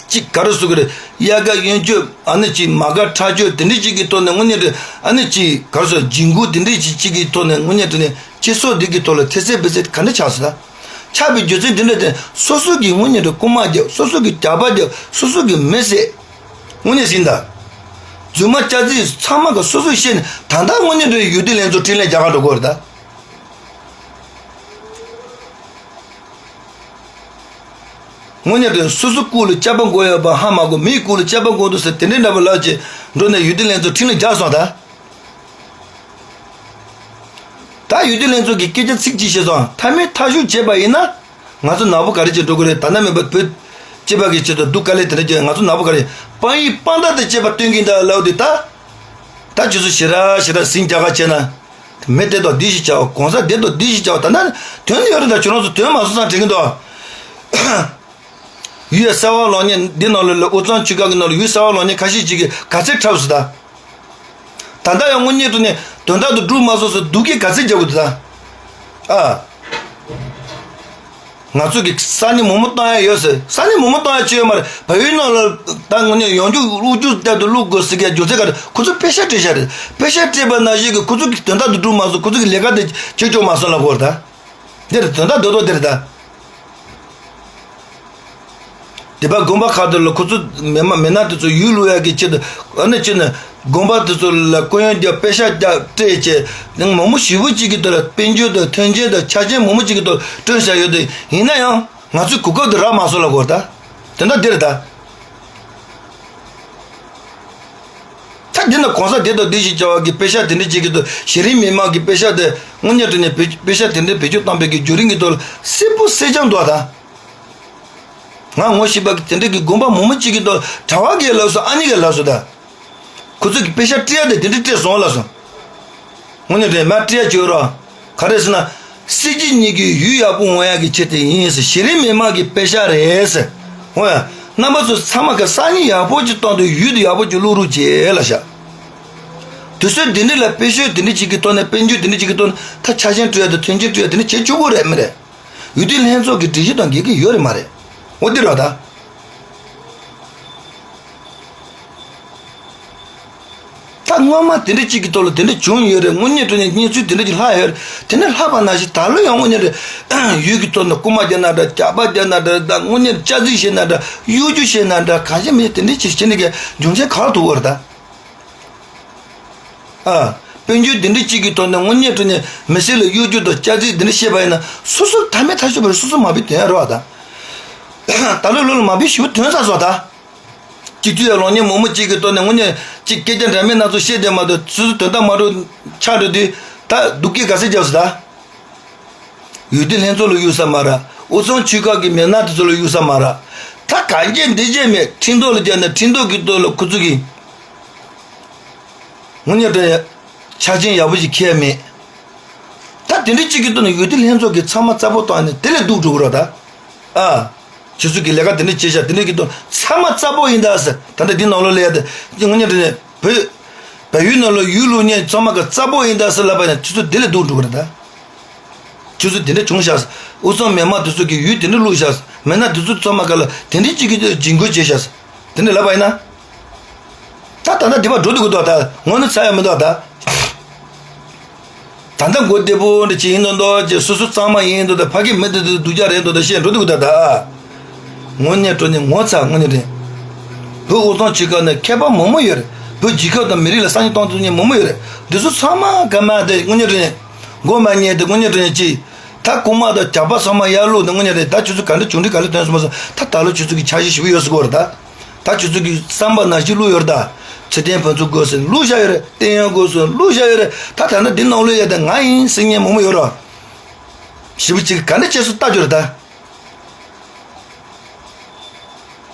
གཅིག་ག་རེ་ཟེར་གི་རེད། དབྱར་ཁ་གཡོན་སྐྱོད་ཨ་ནི་གཅིག་མ་དགའ་ཁྲག་སྐྱོད་དེ་འདྲའི་གཅིག་གི་ཐོག་ནས་དངོས་གནས་དྲང་ཨ་ནི་གཅིག་ག་རེ་ཟེར་ལྗིད་འགུལ་དེ་འདྲའི་གཅིག་གཅིག་གི་ཐོག་ནས་དངོས་གནས་དྲང་ནས་སྤྱི་ཚོགས་འདི་གི་ཐོག་ལ་ཐེ་ཚད་འབད་ཚད་ག་འདྲ་ཆགས་སོང་ད། ཆགས་པའི་རྒྱུ་མཚན་དེ་འདྲ་དེ་སོ་སོ་གི་དངོས་གནས་དྲང་རྐུ་མ་རྒྱབ་སོ་སོ་གི་ཇག་པ་རྒྱབ་སོ་སོ་གི་མི་བསད། དངོས་གནས་ཟིན་ད། རྫུན་མ་སྐྱག་རྫུན་ཚང་མ་ག་སོ་སོས་བཤད་ནས་ད་ལྟ་དངོས་གནས་དྲང་ཡུལ་སྡེ་ལྷན་ཚོགས་འཕྲིན་ལས་རྒྱག་ག་འགྲོ་དགོས་རེད་ད། དངོས་གནས་དྲང་སོ་སོ་སྐུ་ལ་སྐྱག་པ་འགོ་ཡོད་པ་ཧ་མ་གོ་མིའི་སྐུ་ལ་སྐྱག་པ་འགོ་འདུག་ཟེར་དེ་འདྲའི་འདྲ་པོ་ལབ་ཅིག་འགྲོ་ནས་ཡུལ་སྡེ་ལྷན་ཚོགས་འཕྲིན་ལས་རྒྱག་སོང་ད། ད་ཡུལ་སྡེ་ལྷན་ཚོགས་ཀྱི་སྐད་ཆ་ཚིག་གཅིག་བཤད་སོང་མཐའ་མའི་མཐའ་གཞུག་བྱས་པ་ཡིན་ན་ང་ཚོ་ནག་པོ་ག་རེ་བྱེད་འགྲོ་གི་རེད། ད་ནམ་མེད་པ་བོད་སྤྱི་པ་གི་ཆེད་དུ་སྡུག་དཀའ་ལས་དེ་འདྲ་བྱས་ང་ཚོ་ནག་པོ་ག་རེ་དཔང་ཡིག་དཔང་རྟགས་དང་བཅས་པ་སྟོན་གྱིན་གདའ་ལབ་དུས་ད། ད་ཁྱོད་ཚོ་ཞེ་དྲག་ཞེ་དྲག་ཟིང་རྒྱག་ག་བྱས་ན། མི་དེ་དང་འདི་ཞིག་བྱའོ་གོང་ས་དེ་དང་འདི་ཞིག་བྱའོ་ད་ན་དོན་ཡོད་རེད། ད་ཁྱོད་རང་ཚོ་དོན་མ་སོང་ཙང་དྲན་གྱི་འདུག་ཡུལ་གསར་བ་ལངས་ཉིན་འདི་ནང་ལ་ལ་དབུས་གཙང་ཆོལ་ཁ་གི་ནང་ལ་ཡུལ་གསར་བ་ལངས་ཉིན་ཁ་ཤས་ཅིག་གིས་ག་ཚད་འཁྲབ་སོང་ད། ད་ལྟ་ཡང་དངོས་གནས་དྲང་གནས་དོན་དག་ཏུ་འགྲུབ་མ་སོང་ཟེར་སྡུག་སྐད་ག་ཚད་རྒྱག་དགོས་འདུག་ད། ཨ། ང་ཚོ་གི་ས་གནས་མང་པོ་བཏང་ཡ་ཡོད་ཟེར། ས་གནས་མང་པོ་བཏང་ཡ་ཅི་ཡོད་མ་རེད། བལ་ཡུལ་ནང་ལ་ད་དངོས་གནས་ཡང་རྒྱུག་དབུགས་རྒྱུག་ལྟར་དུ་བླུག་དགོས་ཟེར་གྱི་རྒྱུ་མཚན་ག་རེ། ཁོ་ཚོ་པེ་ཤ་སྤྲད་བཞག་རེད། པེ་ཤ་སྤྲད་པ་ནང་བཞིན་གྱི་ཁོ་ཚོ་གི་དོན་དག་དེ་འགྲུབ་མ་སོང་། ཁོ་ཚོ་གི་ལས་ཀ་དེ་བྱེད་ཆོག་མ་སོང་ལབ་དགོས་རེད་ད། འདིར་དོན་དག་རྡོག་རྡོག་འདིར་ད། དེ་པ་དགོན་པ་ཁག་དེ་ལ་ཁོ་ཚོ་མི་མ་མི་སྣ་དེ་ཚོ་ཡུལ་ལུ་ཡ་གི་ཆེད་དུ་ཨ་ནི་ཅི་ནི་དགོན་པ་དེ་ཚོ་ལ་སྐུ་ཡོན་རྒྱབ་པེ་ཤ་རྒྱབ་སྤྲད་བྱས་ནང་མང་མོ་ཞེ་པོ་གཅིག་གི་དོ་ལ་དཔལ་འབྱོར་དང་མཐུན་རྐྱེན་དང་ཆ་རྐྱེན་མང་མོ་གཅིག་གི་དོ་ལ་བསྐྲུན་བཞག་ཡོད་དེ་ཡིན་ན་ཡང་ང་ཚོའི་གོ་སྐབས་དེ་རག་མ་སོང་ལབ་དགོས་ད། དོན་དག་འདིར་ད། ད་འདི་ན་གོང་ས་དེ་དང་འདི་ཞིག་བྱ་བ་གི་པེ་ཤ་དེ་འདྲ་ཅིག་གི་དོ་གཞི་རིམ་མི་མང་གི་པེ་ཤ་དེ་དངོས་གནས་དྲང་གནས་པེ་པེ་ཤ་དེ་འདྲ་བེད་སྤྱོད་བཏང་པའི་གི་བརྒྱུད་རིམ་གི་དོ་ལ་སིལ་པོ་སེ་ཅང་འདུག་ད། ང་ངོ་ཤེས་པ་གི་དེ་འདྲ་གི་དགོན་པ་མང་མོ་ཅིག་གི་དོ་གྲྭ་བ་གིས་ལབ་སོང་། ཨ་ནི་གིས་ལབ་སོང་ད། ཁོ་ཚོ་གི་པེ་ཤ་སྤྲད་ཡ་དེ་དེ་འདྲ་སྤྲད་སོང་ལབ་སོང་། དངོས་གནས་དྲང་མ་སྤྲད་ཡ་བྱོས་རོགས། ག་རེ་ཟེར་ན། སྲིད་སྤྱི་གཉིས་ཀྱི་ཡུལ་ཡག་པོ་འོང་ཡག་གི་ཆེད་དུ་ཡིན་ཟེར། གཞི་རིམ་མི་མང་གི་དཔེ་ཤག་རེད་ཟེར། འོ་ཡ། རྣམ་པ་ཚོ་ཚང་མ་གི་ས་གནས་ཡག་པོ་ཅིག་གཏོང་དུས་ཡུལ་དུ་ཡག་པོ་ཅིག་བླུག་རོགས་བྱེད་ལ་བཞག། དུས་ཚོད་འདི་འདྲ་ལ་དཔེ་ཤོད་འདི་འདྲ་ཅིག་གི་ཐོག་ནས། དཔལ་འབྱོར་འདི་འདྲ་ཅིག་གི་ཐོག་ནས། ད་ཆ་ཤས་སྤྲོད་ཡ་དང་མཐུན་རྐྱེན་སྤྲོད་ཡ་འདི་འདྲ་བྱེད་ཆོག་གི་རེད་མི་རེད། འོས་བསྡུ་ལྷན་ཚོགས་ཀྱི་སྒྲིག་གཞི་དང་འགལ་གྱི་ཡོད་རེད་མ་རེད། འོ་འདི་རེད་ད། ད་སྔོན་མ་དེ་འདྲ་གཅིག་གི་ཐོག་ལ་དེ་འདྲ་བྱུང་ཡོད་རེད། དངོས་གནས་དྲང་གནས་གནས་ཚུལ་དེ་འདྲ་ཅིག་ལྷག་ཡོད་རེད། དེ་འདྲ་ལྷག་པ་ནང་བཞིན་ད་ལོ་ཡང་དངོས་གནས་རེད། ཡུལ་གྱི་ཐོག་ནས་རྐུ་མ་རྒྱག་ན་འདྲ། ཇག་པ་རྒྱག་ན་འདྲ། ད་དངོས་གནས་སྐྱག་རྫུན་བཤད་ན་འདྲ། གཡོ་སྒྱུ་བཤད་ན་འདྲ། གང་ཤེས་མི་ཤེས་དེ་འདྲ་ཅིག་བྱེད་ནས་ཀྱི་རྒྱུ་མཚན་ག་རེ་ཐུག་པ་རེད་ད། ཨ། དཔལ་འབྱོར་འདི་འདྲ་གཅིག་གི་ཐོག་ནས་དངོས་གནས་དྲང་གནས་མི་སེར་ལ་གཡོ་སྒྱུ་དང་སྐྱག་རྫུན་འདི་འདྲ་བཤད་པ་ཡིན་ན། སོ་སོ་མཐའ་མའི་ཐག་གཅོད་པ་རེད། སོ་སོ་མ་བུའི་དོན་རེད་བ་ད། ད་ལོ་ལོ་ལ་མ་བུའི་ཞི་བ་དོན་ཚར་སོང་ད། སྤྱི་འཐུས་ཡ་ལོ་ཉེས་མོག་མོག་གཅིག་གི་ཐོག་ནས་དངོས་གནས་གཅིག་སྐད་ཆ་འདྲ་མིན་སྣ་ཚོགས་བཤད་བསྡད་མ་གཏོགས། སོ་སོ་དོན་དག་མ་འགྲོ་ཆགས་འགྲོ་དུས་ད་སྡུག་སྐད་ག་ཚོད་རྒྱབ་སོང་ད། འོས་བསྡུ་ལྷན་ཚོགས་ལ་གཡུག་ས་མ་རག། དབུས་གཙང་ཆོལ་ཁ་གི་མི་སྣ་དེ་ཚོ་ལ་གཡུག་ས་མ་རག། ད་གང་བྱས་འདི་བྱས་མེད། ཁྲིམས་ཐོག་ལ་བརྒྱབ་ན་ཁྲིམས་ཐོག་གི་ཐོག་ལ་ཁོ་ཚོ་གི་དངོས་གནས་དྲང་གནས་ཆ་རྐྱེན་ཡག་པོ་ཞིག་འཁྱེར་མེད། ད་དེ་འདྲ་གཅིག་གི་ཐོག་ནས་འོས་བསྡུ་ལྷན་ཚོགས་ཀྱིས་ཚང་མ་རྩ་པོ་བཏང་ནས་དེ་ལས་སྡུག་འགྲོ་གི་རེད་ད། ཨ། ཁྱོད་ཚོ་གི་ལས་ཀ་དེ་འདྲ་བྱས་ཤག། དེ་འདྲ་གི་ཐོག་ཚང་མ་རྩ་པོ་ཡིན་ད་ཟེར། ད་ལྟ་འདི་ནང་ལོགས་ལ་ཡ་དེ་དངོས་གནས་དྲང་གནས་བོད། བལ་ཡུལ་ནང་ལ་ཡུལ་ལུགས་གཉིས་ཚང་མ་གི་རྩ་པོ་ཡིན་ད་ཟེར་ལབ་པ་ཡིན་ན། ཁྱོད་ཚོ་དེ་ལས་སྡུག་འགྲོ་གི་རེད་ད། ཁྱོད་ཚོ་དེ་འདྲ་བྱུང་ཤག། དབུས་གཙང་མི་མང་དེ་ཚོ་གིས་ཡུལ་དེ་འདྲ་བླུགས་ཤག། མི་སྣ་དེ་ཚོ་ཚང་མ་ག་ལ་དེ་འདྲ་གཅིག་གི་ཇུས་འགོད་བྱས་ཤག། དེ་འདྲ་ལབ་པ་ཡིན་ན། ད་ད་ལྟ་དེ་བར་འགྲོ་འདུག་གི་འདུག་ད། ངོ་ནི་ཚ་ཡ་མི་འདུག་ད། ད་ལྟ་མགོ་བདེ་པོ་འདྲ་ཅིག་ཡིན་མདོག་མདོག་ཅིག། སོ་སོ་གཙང་མ་ཡིན་མདོག་ད། ཕ་གི་མི་དེ་དེ་སྡུག་ཅག་རེད་མདོག་ད་བཤད་འགྲོ་འདུག་གི་འདུག་ད། དངོས་གནས་དྲང་གནས་ངོ་ཚ། དངོས་གནས་དྲང་། བོད་དབུས་གཙང་ཆོལ་ཁ་ནས་མཁས་པ་མང་པོ་ཡོད་རེད། བོད་རྒྱལ་ཁབ་དང་མི་རིགས་ལ་གསར་རྙིང་གཏོང་ཐུབ་མཁན་མང་པོ་ཡོད་རེད། འདི་ཚོ་ཚང་མ་ག་མ་དེ་དངོས་གནས་དྲང་གནས་མགོ་མ་ཉལ་དེ། དངོས་གནས་དྲང་གནས་ཅིག། ད་རྐུན་མ་དང་ཇག་པ་ཚང་མ་ཡར་བླུགས་ནས། དངོས་གནས་དྲང་གནས་ད་ཁྱོད་ཚོ་ག་འདྲ་བྱུང་འདྲ་ག་ལེར་ཐོན་སོང་མ་སོང་། ད་ད་ལོ་ཁྱོད་ཚོ་གི་འཆར་གཞི་ཞེ་པོ་ཡོད་ཟེར་གོ་རེད་ད། ད་ཁྱོད་ཚོ་གི་བསམ་པ་ནང་བཞིན་བླུགས་ཡོད་རེད་ད། ཚེ་བརྟན་ཕུན་ཚོགས་དགོས་ཟེར་བླུགས་བཞག་ཡོད་རེད། བསྟན་ཡོན་དགོས་ཟེར་བླུགས་བཞག་ཡོད་རེད། ད་ད་ནི་འདི་ནང་ལོགས་ཡ་ད་ང་ཡིན་ཟེར་མཁན་མང་པོ་ཡོད་རེད། ཞེ་པོ་ཅིག་ག་འདྲ་བྱས་སོང་ལྟ་རྒྱུ་རེད་ད།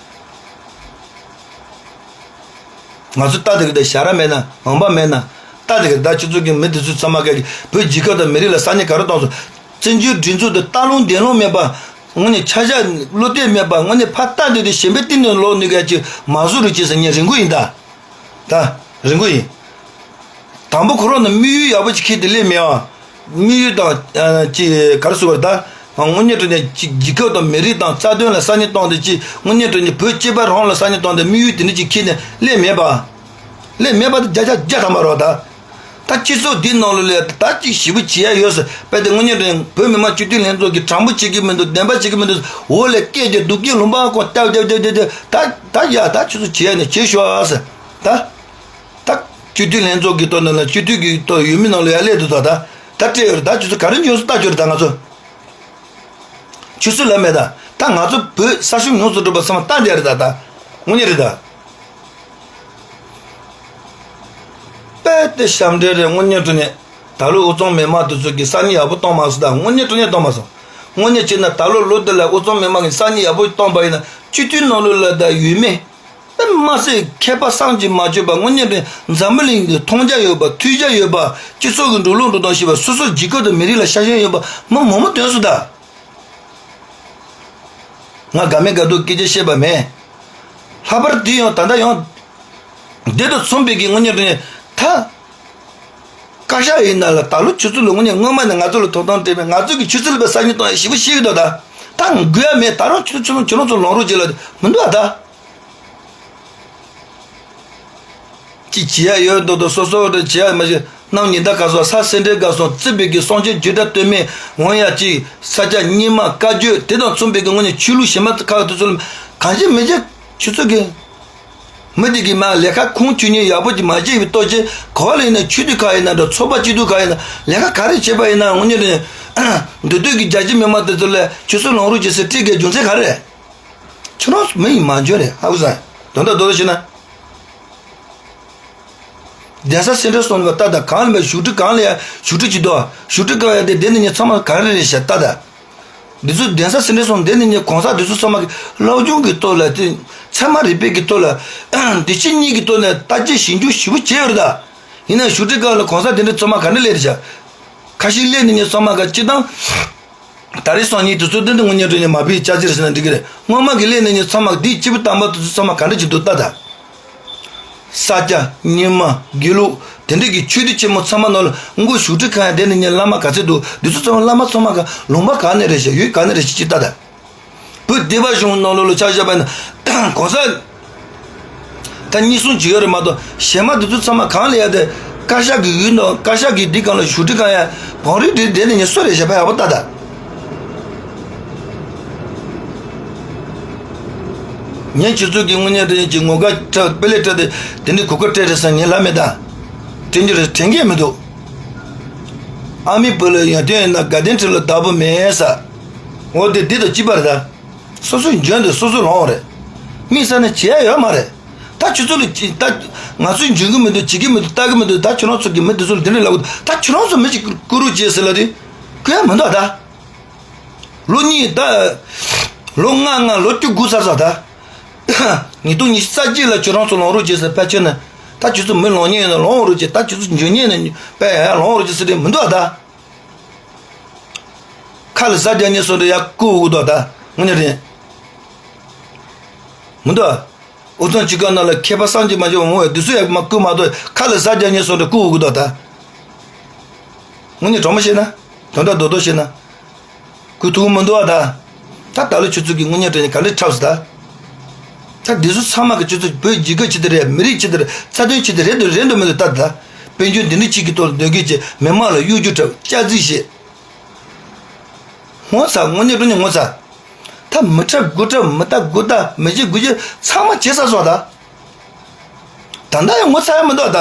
ང་ཚོ་ལྟ་དེ་གི་ད་ཞ་ར་མེད་ན་འོང་པ་མེད་ན་ལྟ་དེ་གི་ད། ཁྱོད་ཚོ་གི་མི་དེ་ཚོ་ཚང་མ་གི་བོད་རྒྱལ་ཁབ་དང་མི་རིགས་ལ་གསར་རྙིང་ག་རེ་གཏོང་སོང་། བཙན་བྱོལ་སྒྲིག་འཛུགས་དེ་ལྟ་ལོང་བདེན་ལོང་མེད་པ། དངོས་གནས་ཆ་བཞག་བློ་གཏད་མེད་པ། དངོས་གནས་ཕར་ལྟ་དེ་དེ་གཞན་པའི་སྟེང་ནས་ལོག་ནས་ག་ཅིག་མ་བཟོ་རུ་ཅིག་ཟེར་མཁན་རེ་དགོས་ཡིན་ད། ད་རེ་དགོས་ཡིན། དང་པོ་ཁོ་རང་ནས་དམིགས་ཡུལ་ཡག་པོ་ཅིག་འཁྱེར་ཏེ་སླེབས་མེད་ཨ། དམིགས་ཡུལ་དང་ཨ་ཅིག་ག་རེ་ཟེར་བ་རེད་ད། དངོས་གནས་དྲང་གནས་ཅིག་རྒྱལ་ཁབ་དང་མི་རིགས་དང་རྩ་དོན་ལ་གསར་རྙིང་གཏོང་སྟེ་ཅིག། དངོས་གནས་དྲང་གནས་བོད་གཅིག་པ་རང་ལ་གསར་རྙིང་གཏོང་སྟེ་དམིགས་ཡུལ་དེ་འདྲ་ཅིག་འཁྱེར་ནས་སླེབས་མེད་པ། སླེབས་མེད་པ་དེ་བརྒྱ་ཆ་བརྒྱ་ཐམ་པ་རེད་ད། ད་སྤྱི་ཚོགས་འདི་ནང་ལོགས་ལ་ད་ཅིག་ཞེ་པོ་བྱེད་ཡ་ཡོད་ཟེར། དཔེ་དེ་དངོས་གནས་དྲང་གནས་བོད་མི་མང་སྤྱི་འཐུས་ལྷན་ཚོགས་ཀྱིས་དྲང་པོ་བྱེད་ཀྱི་མི་འདུག། བདེན་པ་བྱེད་ཀྱི་མི་འདུག། འོག་ལ་སྐད་རྒྱག་སྡུག་སྐད་ལུང་པ་ཀོ་སྟབས་རྒྱབ་རྒྱབ་རྒྱབ་རྒྱབ། ད་ད་ཡ་ད་ཁྱོད་ཚོ་བྱེད་ཡ་ནས་བྱེད་ཤོག་ཨ་ཟེར། ད། ད། སྤྱི་འཐུས་ལྷན་ཚོགས་ཀྱི་ཐོག་ནང་ལ་སྤྱི་འཐུས་ཀྱི་ཐོག་ཡོད་མི་ནང་ལ་ཡར་སླེབས་འདུག་ད། ད་ད་སྤྲད་ཡོད་རེད་ད། ཁྱོད་ཚོ་ག་རེ་འཇོན་སོང་ལྟ་རྒྱུ་རེད་ད་ང་ཚོ། ཆུ་ཚོད་ལ་མེད་ད། ད་ང་ཚོ་བོད་ས་ཞིང་ཉུང་དུ་འགྲོ་བ་ཚང་མ་ལྟ་འདི་རེད་ད། ད་དངོས་གནས་རེད་ད། དཔེ་དེ་ཞབས་འདྲེན་རེད་དངོས་གནས་དྲང་གནས། ད་ལོ་དབུས་གཙང་མི་མང་དེ་ཚོ་གིས་གསར་རྙིང་ཡག་པོ་གཏོང་མ་སོང་ད། དངོས་གནས་དྲང་གནས་གཏོང་མ་སོང་། དངོས་གནས་བྱས་ན་ད་ལོ་ལོ་འདི་ལ་དབུས་གཙང་མི་མང་གིས་གསར་རྙིང་ཡག་པོ་གཏོང་པ་ཡིན་ན་སྤྱི་འཐུས་ནང་ལོགས་ལ་ད་ཡོད་མེད། དེ་མ་ཟད་མཁས་པ་བསམ་གྱིས་མ་ཁྱབ་པ་དངོས་གནས་དྲང་འཛམ་བུ་གླིང་གི་མཐོང་རྒྱ་ཡོད་པ། ཐོས་རྒྱ་ཡོད་པ། སྤྱི་ཚོགས་ཀྱི་འགྲོ་ལུགས་འགྲོ་སྟངས་ཤེས་པ། སོ་སོའི་རྒྱལ་ཁབ་དང་མི་རིགས་ལ་ཤ་ཞེན་ཡོད་པ་མི་མང་པོ་ཐོན་སོང་ད། ང་དགའ་མེད་དགའ་སྡུག་སྐད་ཆ་བཤད་པ་མེད། ལྷག་པར་དེ་ཡང་ད་ལྟ་ཡང་འདི་དང་མཚུངས་པའི་གི་དངོས་གནས་དྲང་གནས་ད། བཀའ་ཤག་ཡིན་ན་ལ་ད་ལོ་ཆུ་ཚོད་ལ་དངོས་གནས་སྔོན་མ་ནས་ང་ཚོ་ལ་ཐོབ་ཐང་སྤྲད་པས་ང་ཚོ་གི་ཆུ་ཚོད་ལ་པའི་གསར་རྙིང་གཏོང་ཡ་ཞེ་པོ་ཤེས་ཀྱི་འདུག་ད། ད་དགོས་ཡ་མེད། ད་རུང་ཆུ་ཚོད་ཆུ་ཚོད་ཁྱོད་རང་ཚོ་ལོངས་རོགས་བྱེད་ལ་མི་འདུག་ཨ་ད། ཅིག་བྱེད་ཡ་ཡོད་མདོག་མདོག་སོ་སོ་རེ་བྱེད་ཡ་མ་བྱེད། གནམ་ཉི་ཟླ་ག་སོགས་ས་སེ་འབྲས་དགའ་སོང་བརྩིས་པའི་གི་གསུང་ཆོས་བརྗོད་སྒྲ་དོན་མེད་འོང་ཡ་ཅིག། ས་སྐྱ་རྙིང་མ་བཀའ་བརྒྱུད་དེ་དང་མཚུངས་པའི་གི་དངོས་གནས་ཆོས་ལུགས་གཞན་མ་ཁག་དེ་ཚོ་ལ་གང་བྱེད་མི་བྱེད་ཆུ་ཚོད་གི། མི་དེ་གི་མ་ལས་ཀ་ཁུངས་འཁྱོལ་མཁན་ཡག་པོ་ཅིག་མ་བྱས་པའི་ལྟོ་ཆས་ག་བ་ལ་ཡིན་ན་ཆོས་དུས་ཁག་ཡིན་ན་འདྲ། ཚོགས་པ་སྐྱིད་སྡུག་ཁག་ཡིན་ན་ལས་ཀ་ག་རེ་བྱེད་པ་ཡིན་ན་དངོས་གནས་དྲང་གནས་འདི་དུས་ཀྱི་རྒྱ་ཆེ་མི་མང་དེ་ཚོ་ལ་ཆུ་ཚོད་ལོངས་རོགས་བྱེད་ཟེར་སྤྲད་དགོས་རྒྱུ་མཚན་ག་རེ་རེད། ཁྱོད་རང་མི་ཡིན་མ་འཇོན་རེད་ཧ་གོ་སོང་། དོན་དག་རྡོག་རྡོག་བྱས་ན། གདན་ས་སེ་འབྲས་གསུམ་ལ་ལྟ་དང་། གང་ལ་བཞུགས་ཁྲི་གང་ལ་ཡ་བཞུགས་ཁྲི་གཅིག་འདུག། བཞུགས་ཁྲི་གང་ཡ་དེ་དེ་ནས་ཉིན་ཚང་མ་ག་རེ་རེད་ཤག་ལྟ་དང་། འདི་ཚོ་གདན་ས་སེ་འབྲས་གསུམ་དེ་ནས་ཉིན་གོང་ས་འདི་ཚོ་ཚང་མ་གི་སློབ་སྦྱོང་གི་ཐོག་ལ་དེ་ཚད་མ་རིག་པའི་གི་ཐོག་ལ་འདི་ཕྱི་གཉིས་ཀྱི་ཐོག་ནས་ལྟ་དཔྱད་ཞིབ་འཇུག་ཞིབ་པོ་བྱས་ཡོད་རེད་ད། ཡིན་ན་བཞུགས་ཁྲི་གང་ལ་གོང་ས་དེ་འདྲ་ཚང་མ་ག་འདྲ་སླེབས་རེད་ཤག། ཁ་ཤས་སླེབས་ནས་ཉིན་ཚང་མ་ག་སྤྱི་བཏང་། ད་རེས་སང་ཉིན་དུས་ཚོད་འདི་འདི་དངོས་གནས་དྲང་གནས་མ་ཕེབས་ཅག་ཅིག་རེད་ཟེར་ན་འགྲིག་གི་རེད། སྔོན་མ་གི་སླེབས་ནས་ཉིན་ཚང་མ་འདིའི་སྤྱི་བོ་དམ་པ་དུས་ཚོད་ཚང་མ་ག་འདྲ་ཅིག་འདུག་ལྟ་ད། ས་སྐྱ། རྙིང་མ། དགེ་ལུགས། དེ་འདྲ་གི་ཆོས་སྡེ་ཆེན་མོ་ཚང་མ་ནང་ལ་མགོ་བཞུགས་ཁྲི་ཁང་ཡང་དེ་ནས་ཉིན་བླ་མ་ག་ཚོད་འདུག་དུས་ཚོད་ཚང་མ་བླ་མ་ཚང་མ་ག་ལུང་པ་ག་ནས་རེད་ཤག་ཡུལ་ག་ནས་རེད་ཤག་ཅིག་ལྟ་ད། བོད་སྡེ་པ་གཞུང་ནང་ལོགས་ལ་ཆ་བཞག་པ་ན་གོང་ས། ད་གཉིས་གསུམ་ཅིག་ཡོད་རེད་མ་གཏོགས་གཞན་མ་དེ་ཚོ་ཚང་མ་གང་ལ་ཡ་དེ་བཀའ་ཤག་གི་ཡུལ་ནང་བཀའ་ཤག་གི་འདི་གང་ལ་བཞུགས་ཁྲི་གང་ཡ་བང་རིམ་འདི་འདྲ་ནས་ངས་སུ་རེད་ཞེས་པ་ཡག་པོ་ལྟ་ད། ངས་ཁྱོད་ཚོ་གི་དངོས་གནས་དྲང་གནས་ཀྱི་ངོ་དགའ་འཁྲབ་དཔེ་ལེགས་འཁྲབ་དེ་དེ་འདྲའི་གོ་སྐབས་སྤྲད་རེད་ཟེར་ངས་ལབ་མེད་ད། དྲན་རྒྱུ་རེད་དྲན་གྱི་མི་འདུག་ཨ་མའི་བུ་ལ་ཡོན་ཏན་ཡོད་ན་དགའ་ལྡན་ཁྲི་ལ་བདག་པོ་མེད་ས། འོ་དེ་འདི་དང་གཅིག་པ་རེད་ད། སོ་སོའི་འཇོན་དེ་སོ་སོས་ལོངས་རེད། མི་ས་ནས་བྱེད་ཡ་ཡོད་མ་རེད། ད་ཁྱོད་ཚོ་ལ་ཅི་ད་ང་ཚོས་འཇོན་གི་མི་འདུག་བྱེད་ཀྱི་མི་འདུག་ལྟ་གི་མི་འདུག་ད་ཁྱོད་རང་ཚོ་གི་མི་འདི་ཚོ་ལ་དེ་འདྲ་ལབ་གི་འདུག་ད་ཁྱོད་རང་ཚོ་མི་ཅིག་བསྐུར་རོགས་བྱེད་ཟེར་ལབ་དུས་བསྐུར་ཡ་མི་འདུག་ད། ལོ་གཉིས་ད། ལོ་ལྔ་ལྔ་ལོ་བཅུ་དགུ་ཚར་ཚར་ད། ཉིས་སྟོང་ཉི་ཤུ་རྩ་གཅིག་ལ་ཁྱོད་རང་ཚོ་ལོངས་རོགས་བྱེད་ཟེར་ཕལ་ཆེར་ན། ད་ཁྱོད་ཚོ་མི་ལོངས་མཁན་ཡིན་ན་ལོངས་རོགས་བྱེད་ད་ཁྱོད་ཚོ་འཇོན་མཁན་ཡིན་ན་དཔེ་ཡ་ལོངས་རོགས་བྱེད་ཟེར་དེ་མི་འདུག་ད། ཁ་ལ་ཟ་རྒྱག་ཉེན་སོང་འདྲ་ཡ་བསྐུར་འུ་དོ་ད། དངོས་གནས་རེད། མི་འདུག་ཨ། འུ་ཚང་གཅིག་ག་ནང་ལ་མཁས་པ་བསམ་གྱིས་མ་ཁྱབ་པ་མང་བས་དུས་ཚོད་ཡག་མ་བསྐུར་མ་གཏོགས་ཁ་ལ་ཟ་རྒྱག་ཉེན་སོང་འདྲ་བསྐུར་འུ་དོ་ད། དངོས་གནས་དྲང་མོ་བཤད་ན། དོན་དག་རྡོག་རྡོག་བཤད་ན། བསྐུར་ཐུབ་མི་འདུག་ཨ་ད། ད་ད་ལོ་ཁྱོད་ཚོ་གི་དངོས་གནས་དྲང་གནས་ག་འདྲ་འཁྲབ་སོང་ད། ད་འདི་ཚོ་ཚང་མ་གི་ཁྱོད་ཚོ་བོད་རྒྱལ་ཁབ་ཆེད་དུ་རེད། མི་རིགས་ཆེད་དུ་རེད། རྩ་དོན་ཆེད་དུ་རེད་འདུག་རེད་འདུག་མི་འདུག་ལྟ་ད། དཔལ་འབྱོར་འདི་འདྲ་གཅིག་གི་ཐོག་ལ་སྡོད་མཁན་གྱི་མི་མང་ལ་གཡོ་སྒྱུ་འཁྲབ་སྐྱག་རྫུན་བཤད། ངོ་ཚ། དངོས་གནས་དྲང་གནས་ངོ་ཚ། ད་མི་འཁྲབ་དགུ་འཁྲབ་མི་ལྟ་དགུ་ལྟ་མི་བྱེད་དགུ་བྱེད་ཚང་མ་བྱེད་ས་སོང་ད། ད་ལྟ་ཡང་ངོ་ཚ་ཡ་མི་འདུག་ད།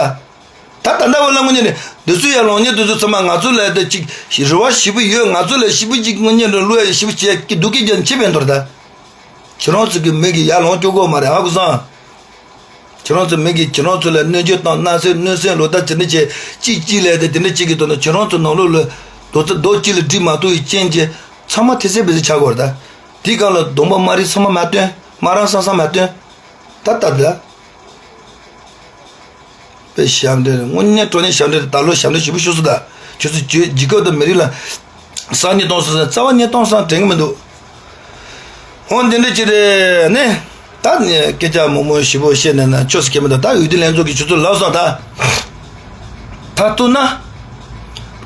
ད་ད་ལྟ་བ་ལ་དངོས་གནས་ནས་འདི་ཚོ་ཡར་ལངས་མཁན་དེ་ཚོ་ཚང་མ་ང་ཚོ་ལ་ད་ཅིག་རེ་བ་ཞེ་པོ་ཡོད། ང་ཚོ་ལ་ཞེ་པོ་ཅིག་དངོས་གནས་ནས་བློ་ཡ་ཞེ་པོ་བྱེད་ཀྱི་འདུག་གི་རྒྱ་ཆེ་བས་འདོར་ད། ཁྱེད་རང་ཚོ་གི་མི་གི་ཡར་ལངས་སྐྱོ་གོ་མ་རེད་ཧ་གོ་སོང་། ཁྱེད་རང་ཚོ་མི་གིས་ཁྱེད་རང་ཚོ་ལ་གནོད་སྐྱོན་དང་མནར་སེམས་གནོད་སེམས་ལོག་ལྟ་བྱེད་ནི་བྱེད་གཅིག་གཅིག་ལས་དེ་དེ་འདྲ་གཅིག་གི་དོན་དུ་ཁྱེད་རང་ཚོ་ནང་ལོགས་ལ་རྡོག་རྩ་རྡོག་གཅིག་ལ་སྒྲིལ་མ་ཐུབ་པའི་རྐྱེན་གྱིས་ཚང་མ་ཐེ་ཚེ་བེ་ཚེ་ཆགས་དགོས་རེད་ད། དེའི་སྒང་ལ་གདོང་པ་དམར་རིལ་ཚང་མ་མ་སྟོན། དམར་རང་སང་སང་མ་སྟོན། ད་ལྟ་ད། དཔེ་ཞབས་འདྲེན་དངོས་གནས་དྲང་གནས་ཞབས་འདྲེན་ད་ལོ་ཞབས་འདྲེན་ཞེ་པོ་ཞུ་སོང་ད། ཁྱོད་ཚོ་ཇི་སྐད་དུ་མི་རིགས་ལ། སང་ཉིན་གཏོང་སོང་ཟེར་རྩ་བ་ཉིན་གཏོང་སང་དྲན་གི་མི་འདུག་འོ་འདི་འདྲ་ཅིག་རེད་ནི། ད་ནི་སྐད་ཆ་མང་མང་ཞིབ་པོ་བཤད་ནས་ན་ཆོས་སུ་སྐྱེལ་མི་འདུག་ད་འོས་བསྡུ་ལྷན་ཚོགས་ཀྱི་ཆུ་ཚོད་ལབ་སོང་ད། ད་ལྟོས་ན།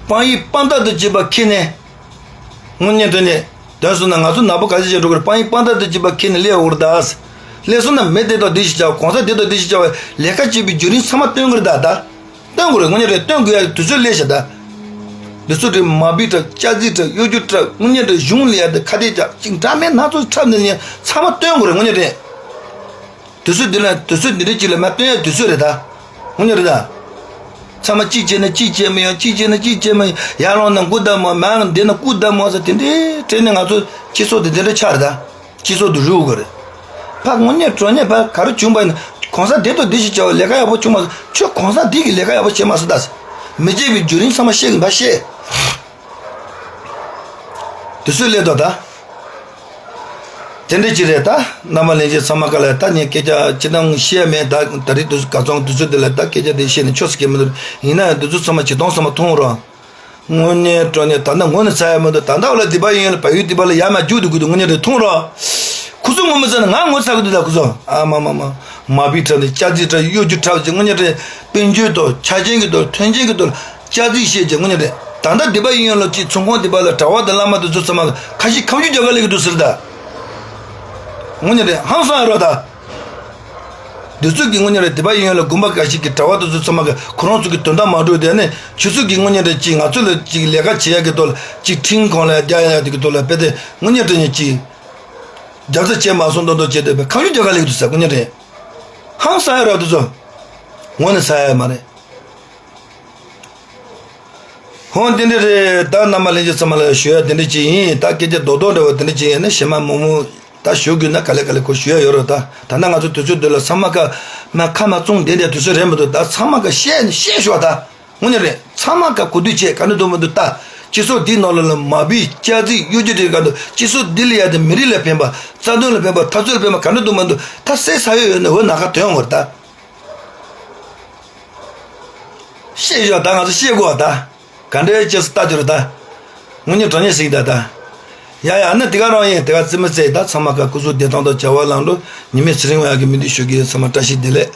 དཔང་ཡིག་དཔང་རྟགས་དང་བཅས་པ་ཁྱེར་ནས། དངོས་གནས་དྲང་གནས་དོན་སོང་ན་ང་ཚོ་ནག་པོ་ག་ཚོད་ཅིག་འགྲོ་གི་རེད། དཔང་ཡིག་དཔང་རྟགས་དང་བཅས་པ་ཁྱེར་ནས་སླེབས་འོར་ད། སླེབས་སོང་ན་མི་དེ་དང་འདི་ཞིག་བྱ་གོང་ས་དེ་དང་འདི་ཞིག་བྱ་བའི་ལས་ཀ་བྱེད་པའི་བརྒྱུད་རིམ་ཚང་མ་སྟོན་དགོས་རེད་ད་ད། སྟོན་དགོས་རེད། དངོས་གནས་རེད། སྟོན་དགོས་ཡ་དུས་ཚོད་སླེབས་ཤག་ད། དུས་ཚོད་རེད། མ་བི་འཁྲབ་སྐྱག་རྫུན་འཁྲབ་གཡོ་སྒྱུ་འཁྲབ་དངོས་གནས་རེད། གཞུང་ལ་ཡ་དེ་ཁ་གཏད་བཅག་ཅིག་འདྲ་མིན་སྣ་ཚོགས་འཁྲབ་ནས་ཡ་ཚང་མ་སྟོན་དགོས་རེད། དངོས་གནས་རེད། དུས་ཚོད་འདི་ལ་དུས་ཚོད་འདི་འདྲ་ཅིག་ལ་མ་སྟོན་ཡ་དུས་ཚོད་རེད་ད། དངོས་གནས་རེད་ད། ཚང་མ་གཅིག་བྱས་ན་གཅིག་བྱས་མི་ཡོང་། གཅིག་བྱས་ན་གཅིག་བྱས་མི་ཡོང་། ཡར་ལངས་ན་མགོ་བརྡབ་མོ། མར་བསྡད་ན་སྐུ་བརྡབ་མོ་ཟེར་དེ་འདྲའི་དྲན་ནས་ང་ཚོ་སྤྱི་ཚོགས་དེ་དེ་འདྲ་ཆགས་རེད་ད། སྤྱི་ཚོགས་དེ་རུལ་དགོས་རེད། ཕ་དངོས་གནས་དྲང་གནས་ཕ་ག་རེ་བྱུང་བ་ཡིན་ན་གོང་ས་དེ་དང་དེ་ཞིག་བྱ་བ་ལས་ཀ་ཡག་པོ་བྱུང་མ་སོང་། ཁྱོད་གོང་ས་དེ་གི་ལས་ཀ་ཡག་པོ་བྱས་མ་སོང་ད། མི་བྱེད་པའི་བརྒྱུད་རིམ་ཚང་མ་ཤེས་གི་ཕ་ཤེས། དུས་ཚོད་སླེབས་དོ་ད། དེ་འདྲ་ཅིག་རེད་ད། རྣམ་པ་ལྷན་རྒྱས་ཚང་མ་ག་ལ་ད་ངས་སྐད་ཆ་ཅི་དང་བཤད་མེད་ད། ད་རེས་དུས་ག་ཚོད་དུས་ཚོད་འདི་ལ་ད་སྐད་ཆ་དེ་བཤད་ནས་ཆོས་སུ་སྐྱེལ་མི་འདུག་ཡིན་ན་ཡང་འདི་ཚོ་ཚང་མ་ཇི་སྟོང་ཚང་མ་མཐོང་རོགས། དངོས་གནས་དྲང་གནས་ད་ལྟ་ངོ་ནས་ཚ་ཡ་མི་འདུག་ད་ལྟ་བ་ལ་སྡིག་པ་ཡིན་ཡོད་ལ་བལ་ཡུལ་སྡིག་པ་ལ་ཡར་མར་རྒྱུག་འདུག་གི་འདུག་དངོས་གནས་རེད། མཐོང་རོགས། ཁུ་ཚོ་ངོ་མི་ཚ་ན་ང་ངོ་ཚ་གི་འདུག་ད་ཁུ་ཚོ་ཨ་མ་མ་མ། མ་བི་འཁྲབ་ནས་སྐྱག་རྫུན་འཁྲབ་གཡོ་སྒྱུ་འཁྲབ་ཅིག་དངོས་གནས་རེད། དཔལ་འབྱོར་དང་ཆ་རྐྱེན་གི་དང་མཐུན་རྐྱེན་གི་དང་། སྐྱག་རྫུན་བཤད་ཀྱི་དངོས་གནས་རེད། ད་ལྟ་སྡིག་པ་ཡིན་ཡང་ལ་ཅིག་ཚོང་ཁང་སྡིག་པ་ལ་གྲྭ་པ་དང་བླ་མ་དེ་ཚོ་ཚང་མ་ཁ་ཤས་ཁ་མཆུ་རྒྱག་ག་སླེབས་ཀྱི་འདུག་ཟེར་ད། དངོས་གནས་རེད། ཧང་སང་ཡ་རོགས་ད། དེ་ཚོ་གི་དངོས་གནས་རེད། སྡིག་པ་ཡིན་ཡང་ལ་དགོན་པ་ཁ་ཤས་ཀྱི་གྲྭ་པ་དེ་ཚོ་ཚང་མ་གི་ཁོ་རང་ཚོ་གི་དོན་དག་མ་འགྲོ་དེ་ནས་ཁྱོད་ཚོ་གི་དངོས་གནས་རེད། ཅིག་ང་ཚོ་ལ་ཅིག་ལས་ཀ་བྱེད་ཡ་གི་ཐོག་ལ་ཅིག་ཁྲིམས་ཁང་ལ་རྒྱག་ཡ་དེ་གི་ཐོག་ལ་དཔེ་དེ་དངོས་གནས་དྲང་གནས་ཅིག་རྒྱབ་རྩ་བྱས་མ་སོང་མདོག་མདོག་བྱས་ཏེ་ཁ་མཆུ་རྒྱག་ག་སླེབས་ཀྱི་འདུག་ཟེར། དངོས་གནས་རེད། ཧང་སང་ཡ་རོགས་དེ་ཚོ། ངོ་ནས་ཚ་ཡ་མ་རེད། ཧོ་འདི་འདྲ་རེད། ད་རྣམ་པ་ལྷན་རྒྱས་ཚང་མ་ལ་ཞུ་ཡ་དེ་འདྲ་ཅིག་ཡིན། ད་སྐད་ཆ་རྡོག་རྡོག་འདྲ་བོ་དེ་འདྲ་ཅིག་ཡིན་ན་གཞན་མ་མང་མང་ད་ཞུ་དགོས་ན་ག་ལེ་ག་ལེ་ཁོ་ཞུ་ཡ་ཡོད་རེད་ད། ད་ནང་ང་ཚོ་དུས་ཚོད་འདི་ལ་ཚང་མ་ཀ་མ་ཁ་མ་བཙུམ་བསྡད་བསྡད་དུས་ཚོད་རེད་མི་འདུག་ད་ཚང་མ་ཀ་བཤད་ནས་བཤད་ཤོག་ད། དངོས་གནས་རེད། ཚང་མ་ཀ་གོ་ཐོས་བྱས་ག་འདྲ་འདུག་མི་འདུག་ད། སྤྱི་ཚོགས་འདིའི་ནང་ལ་ལ་མ་བི་སྐྱག་རྫུན་གཡོ་སྒྱུ་དེ་ག་འདུག་སྤྱི་ཚོགས་འདི་ལ་ཡ་དེ་མི་རིགས་ལ་ཕན་པ། རྩ་དོན་ལ་ཕན་པ། འཐབ་རྩོད་ལ་ཕན་པ་ག་འདྲ་འདུག་མི་འདུག་ད་སེ་ས་ཡོད་ཡོད་ན་འོ་ན་ཁ་དོན་འོང་བར་ད། བཤད་ཡོད་ད། ང་ཚོ་བཤད་དགོས་པ་ད། ག་འདྲའི་ཅེས་སུ་ལྟ་རྒྱུ་རེད་ད། དངོས་གནས་དྲང་གནས་ཟིག་ད་ད། ཡ་ཡ། ཨ་ནི་དེ་ག་རང་ཡིན། དེ་ག་རྩེད་མོ་རྩེ་ད། ཚང་མ་ག་སྐུ་གཟུགས་བདེ་ཐང་དང་བྱ་བ་ལམ་འགྲོ། ཉི་མའི་ཚེ་རིང་བ་ཡག་གི་མི་འདུག་ཞུ་གི་ཡོད། ཚང་མ་བཀྲ་ཤིས་བདེ་ལེགས།